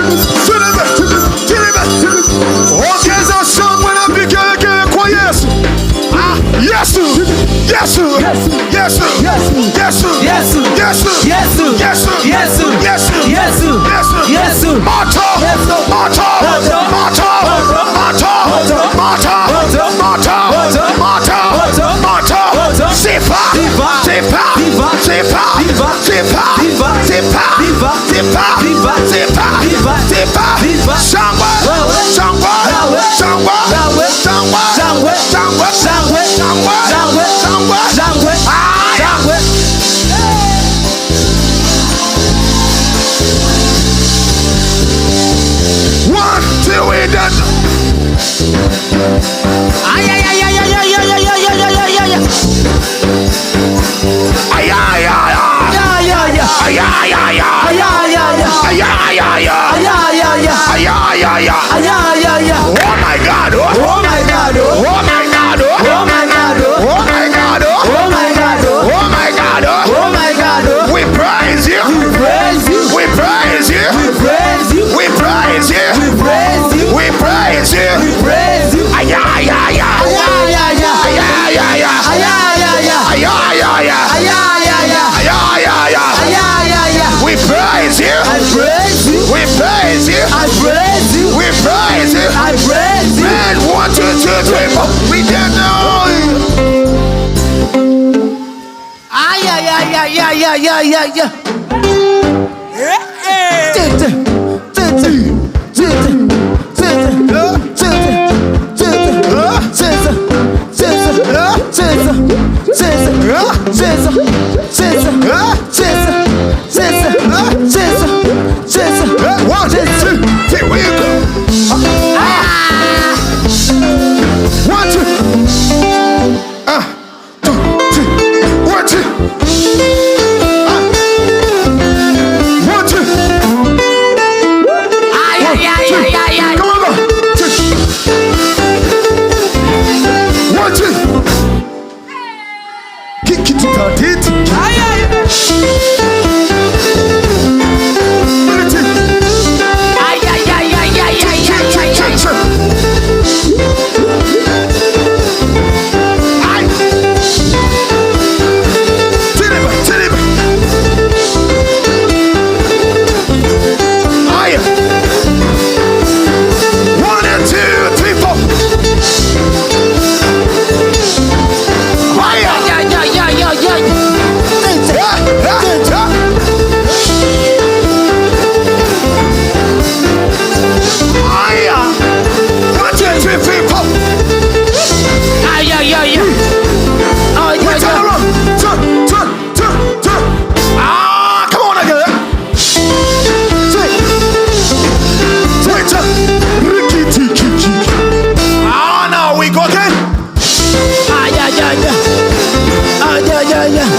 Tiriba, tiriba. Ongeza shangwe na vigelegele kwa Yesu. Ah, Yesu, Yesu, Yesu, Yesu, Yesu. Yesu, Yesu. Yesu, Yesu. Yesu, Yesu. Yesu, Yesu. Moto, Yesu. moto, Moto. moto, Moto. moto, Moto. moto, Moto. moto, Moto. moto, Moto. moto. Moto. Sifa, Sifa. sifa, Sifa. sifa, Sifa. sifa, Sifa. sifa, Sifa. sifa, Sifa. sifa, Sifa. sifa. Sifa. Shangwe, Wewe. shangwe, Nawe. shangwe, Nawe. shangwe, Shangwe. shangwe, Shangwe. shangwe, Shangwe. shangwe. Shangwe. Haya. Shangwe. One, two, we done. Ay, ay, ay, ay, ay, ay, ay, ay, ay, ay, ay, ay, ay. Ay, ay, ay, ay. Ya, ya, ya. Ay, ay, ay, ay. Ya, ya, ya. Ay, ay, ay, ay. Ya, ya, ya. Ay, ay, ay, ay. Ya, ya, ya. Oh my God. Oh, Oh my God. Oh. oh my God. Oh, Oh my God. Oh. oh my God. Oh, Oh my God. Oh. oh my God. Oh. Oh my God. Oh. We praise you. We praise you. We praise you. We praise you. We praise you. We praise you. We praise you. We praise you. Ay, ay, ay, ay. Ya, ya, ya. Ay, ay, ay, ay. Ya, ya, ya. Ay, ay, ay, ay. Ya, ya, ya. Ay, ay, ay, ay. Ya, ya, ya. We praise you. I praise you. We praise you. I praise you. We praise you. I praise you. And 1, 2, 2, 3, 4. We didn't know you. Ay, ay, ay, ay, ay, ay, ay, ay, ay. Tete, tete, tete, tete, tete, tete, tete, tete, tete, tete, tete, tete, tete, tete, tete, tete. 1, 2, 3, we go. 1, 2. 2, 3. 1, 2. 1, 2. Ay, ay, ay, ay, ay, ay. Come on, go. 2. 1, 2. Kick it, it, it. Ay, ay. Ay, ay, ay, ay, ay, ay, ay, ay, ay. Ay, ay, ay, ay, ay, ay. Ay, ay, ay, ay. Ay, ay, Turn ay. around. Turn, turn, turn, turn. Ah, come on again. Three. Three, turn. Ricky, tiki, tiki. Ah, now we go again. Ay, ay, ay, ay. Ay, ay, ay, ay.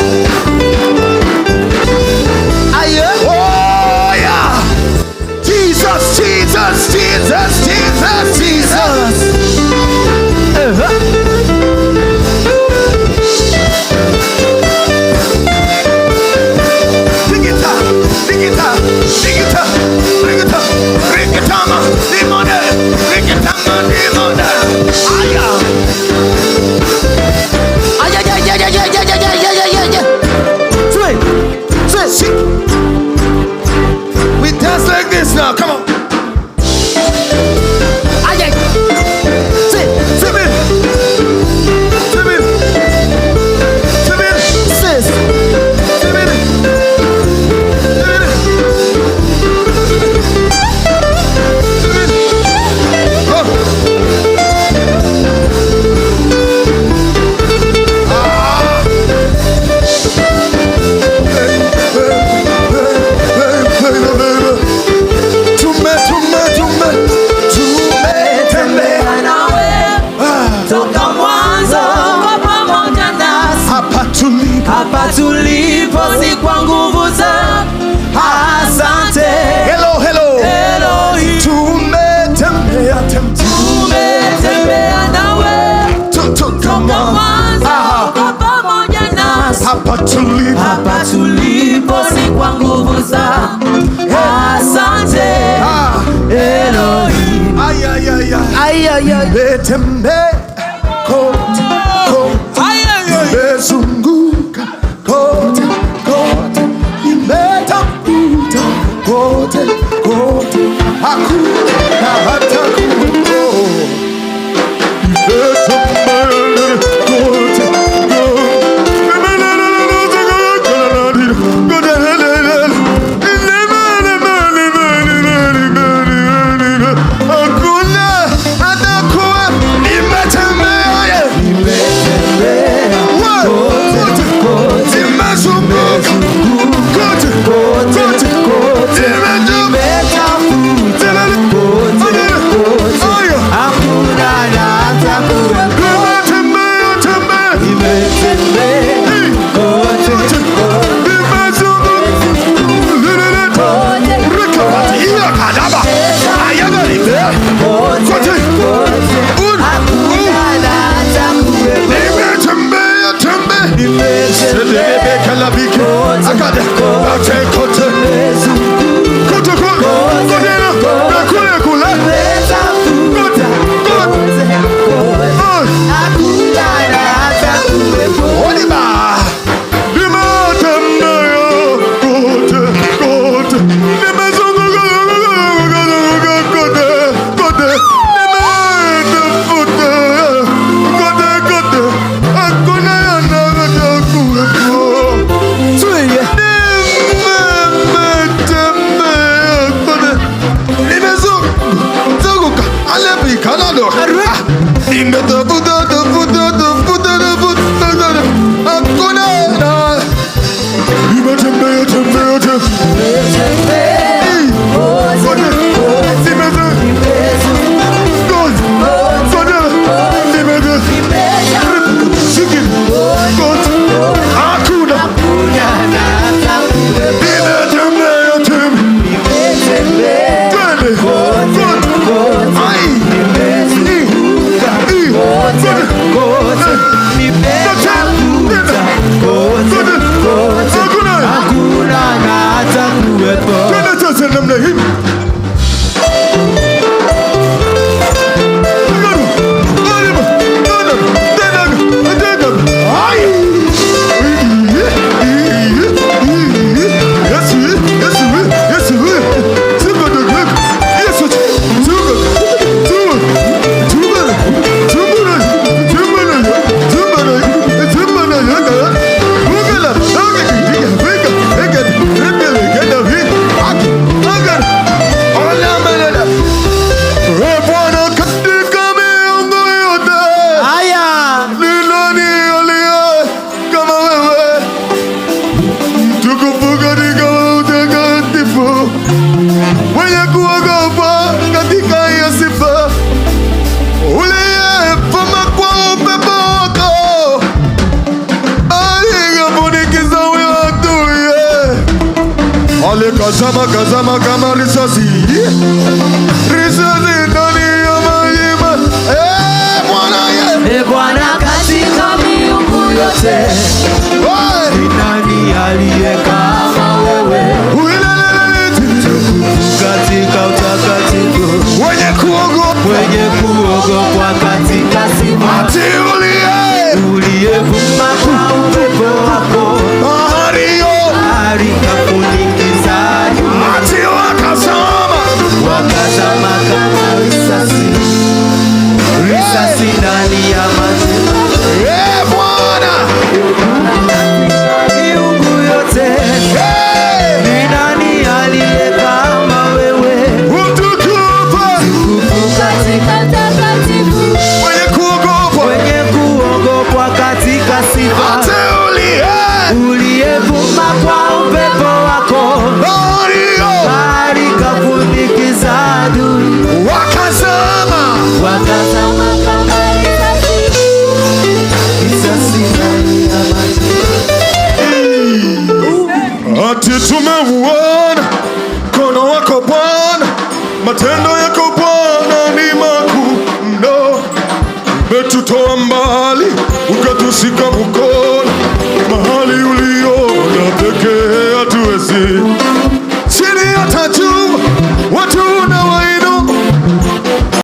Ay, eh. Oh, yeah. Jesus, Jesus, Jesus, Jesus, Jesus. Jesus. Digita, digita, digita, digita, digitama, dimone, digitama, dimone. Ah, yeah. Ay, ay, ay, ay, ay, ay, ay, ay, ay, ay, ay, ay. Three, three. Shit. We dance like this now. Come on. Ay, ay. Three, Seven. Seven. Seven. six, Seven. Seven. Seven. Oh. Ah. Tume, tume, tume, tumetembea Nawe toka mwanzo kwa pamoja nasi hapa tulipo. hapa tulipo si kwa nguvu za asante Hello, hello. Elohim. Tumetembea, tem- Tumetembea nawe tu- tu- toka mwanzo Aha. kwa pamoja nasi hapa tulipo. hapa tulipo si kwa nguvu za asante Ah. Nimetembea kote kote, nimezunguka kote kote, nimetafuta kote kote, hakuna hata kuwepo. Nimetembea kote kote, hakuna hata kuwepo. Nimetembea Hakuna na hata kuwepo. Nimetembea kote kote kote, hakuna na hata kuwepo. Nimetembea kote nimetafuta kote kote, hakuna na hata kuwepo. Hakuna na hata kuwepo. Nimetembea kote kote, nimezunguka kote kote, nimetafuta kote kote, hakuna na hata kuwepo. Namna hii. Bwana katika miungu yote Haya, ni nani aliye kama wewe, mtukufu katika utakatifu, mwenye kuogopwa katika hiyo sifa, uliyevuma kwa upepo wako, aliyefunikiza huyo adui, alikazama kazama kama risasi, risasi ndani ya maji. Eh, Bwana ye. e Bwana, katika miungu yote Hey! ni nani aliye kama wewe, katika utakatifu, Wenye kuogopa mwenye kuogopwa katika sifa, ati uliye uliyevuma kwa upepo wako, bahari yo bahari ikafunikiza juu, ati wakazama wakazama kama risasi, risasi ndani ya maji. Eh, Bwana. Miungu yote Eh, ni nani aliye kama wewe, utukufu mtukufu katika mwenye kuogopa mwenye kuogopwa katika sifa, ati uliye uliyevuma kwa upepo wako, bahari yo bahari ikafunikiza adui, wakazama wakazama kama risasi ndani ya maji. ati tumeuona mkono wako Bwana, matendo yako Bwana ni makuu mno. Umetutoa mbali ukatushika mkono,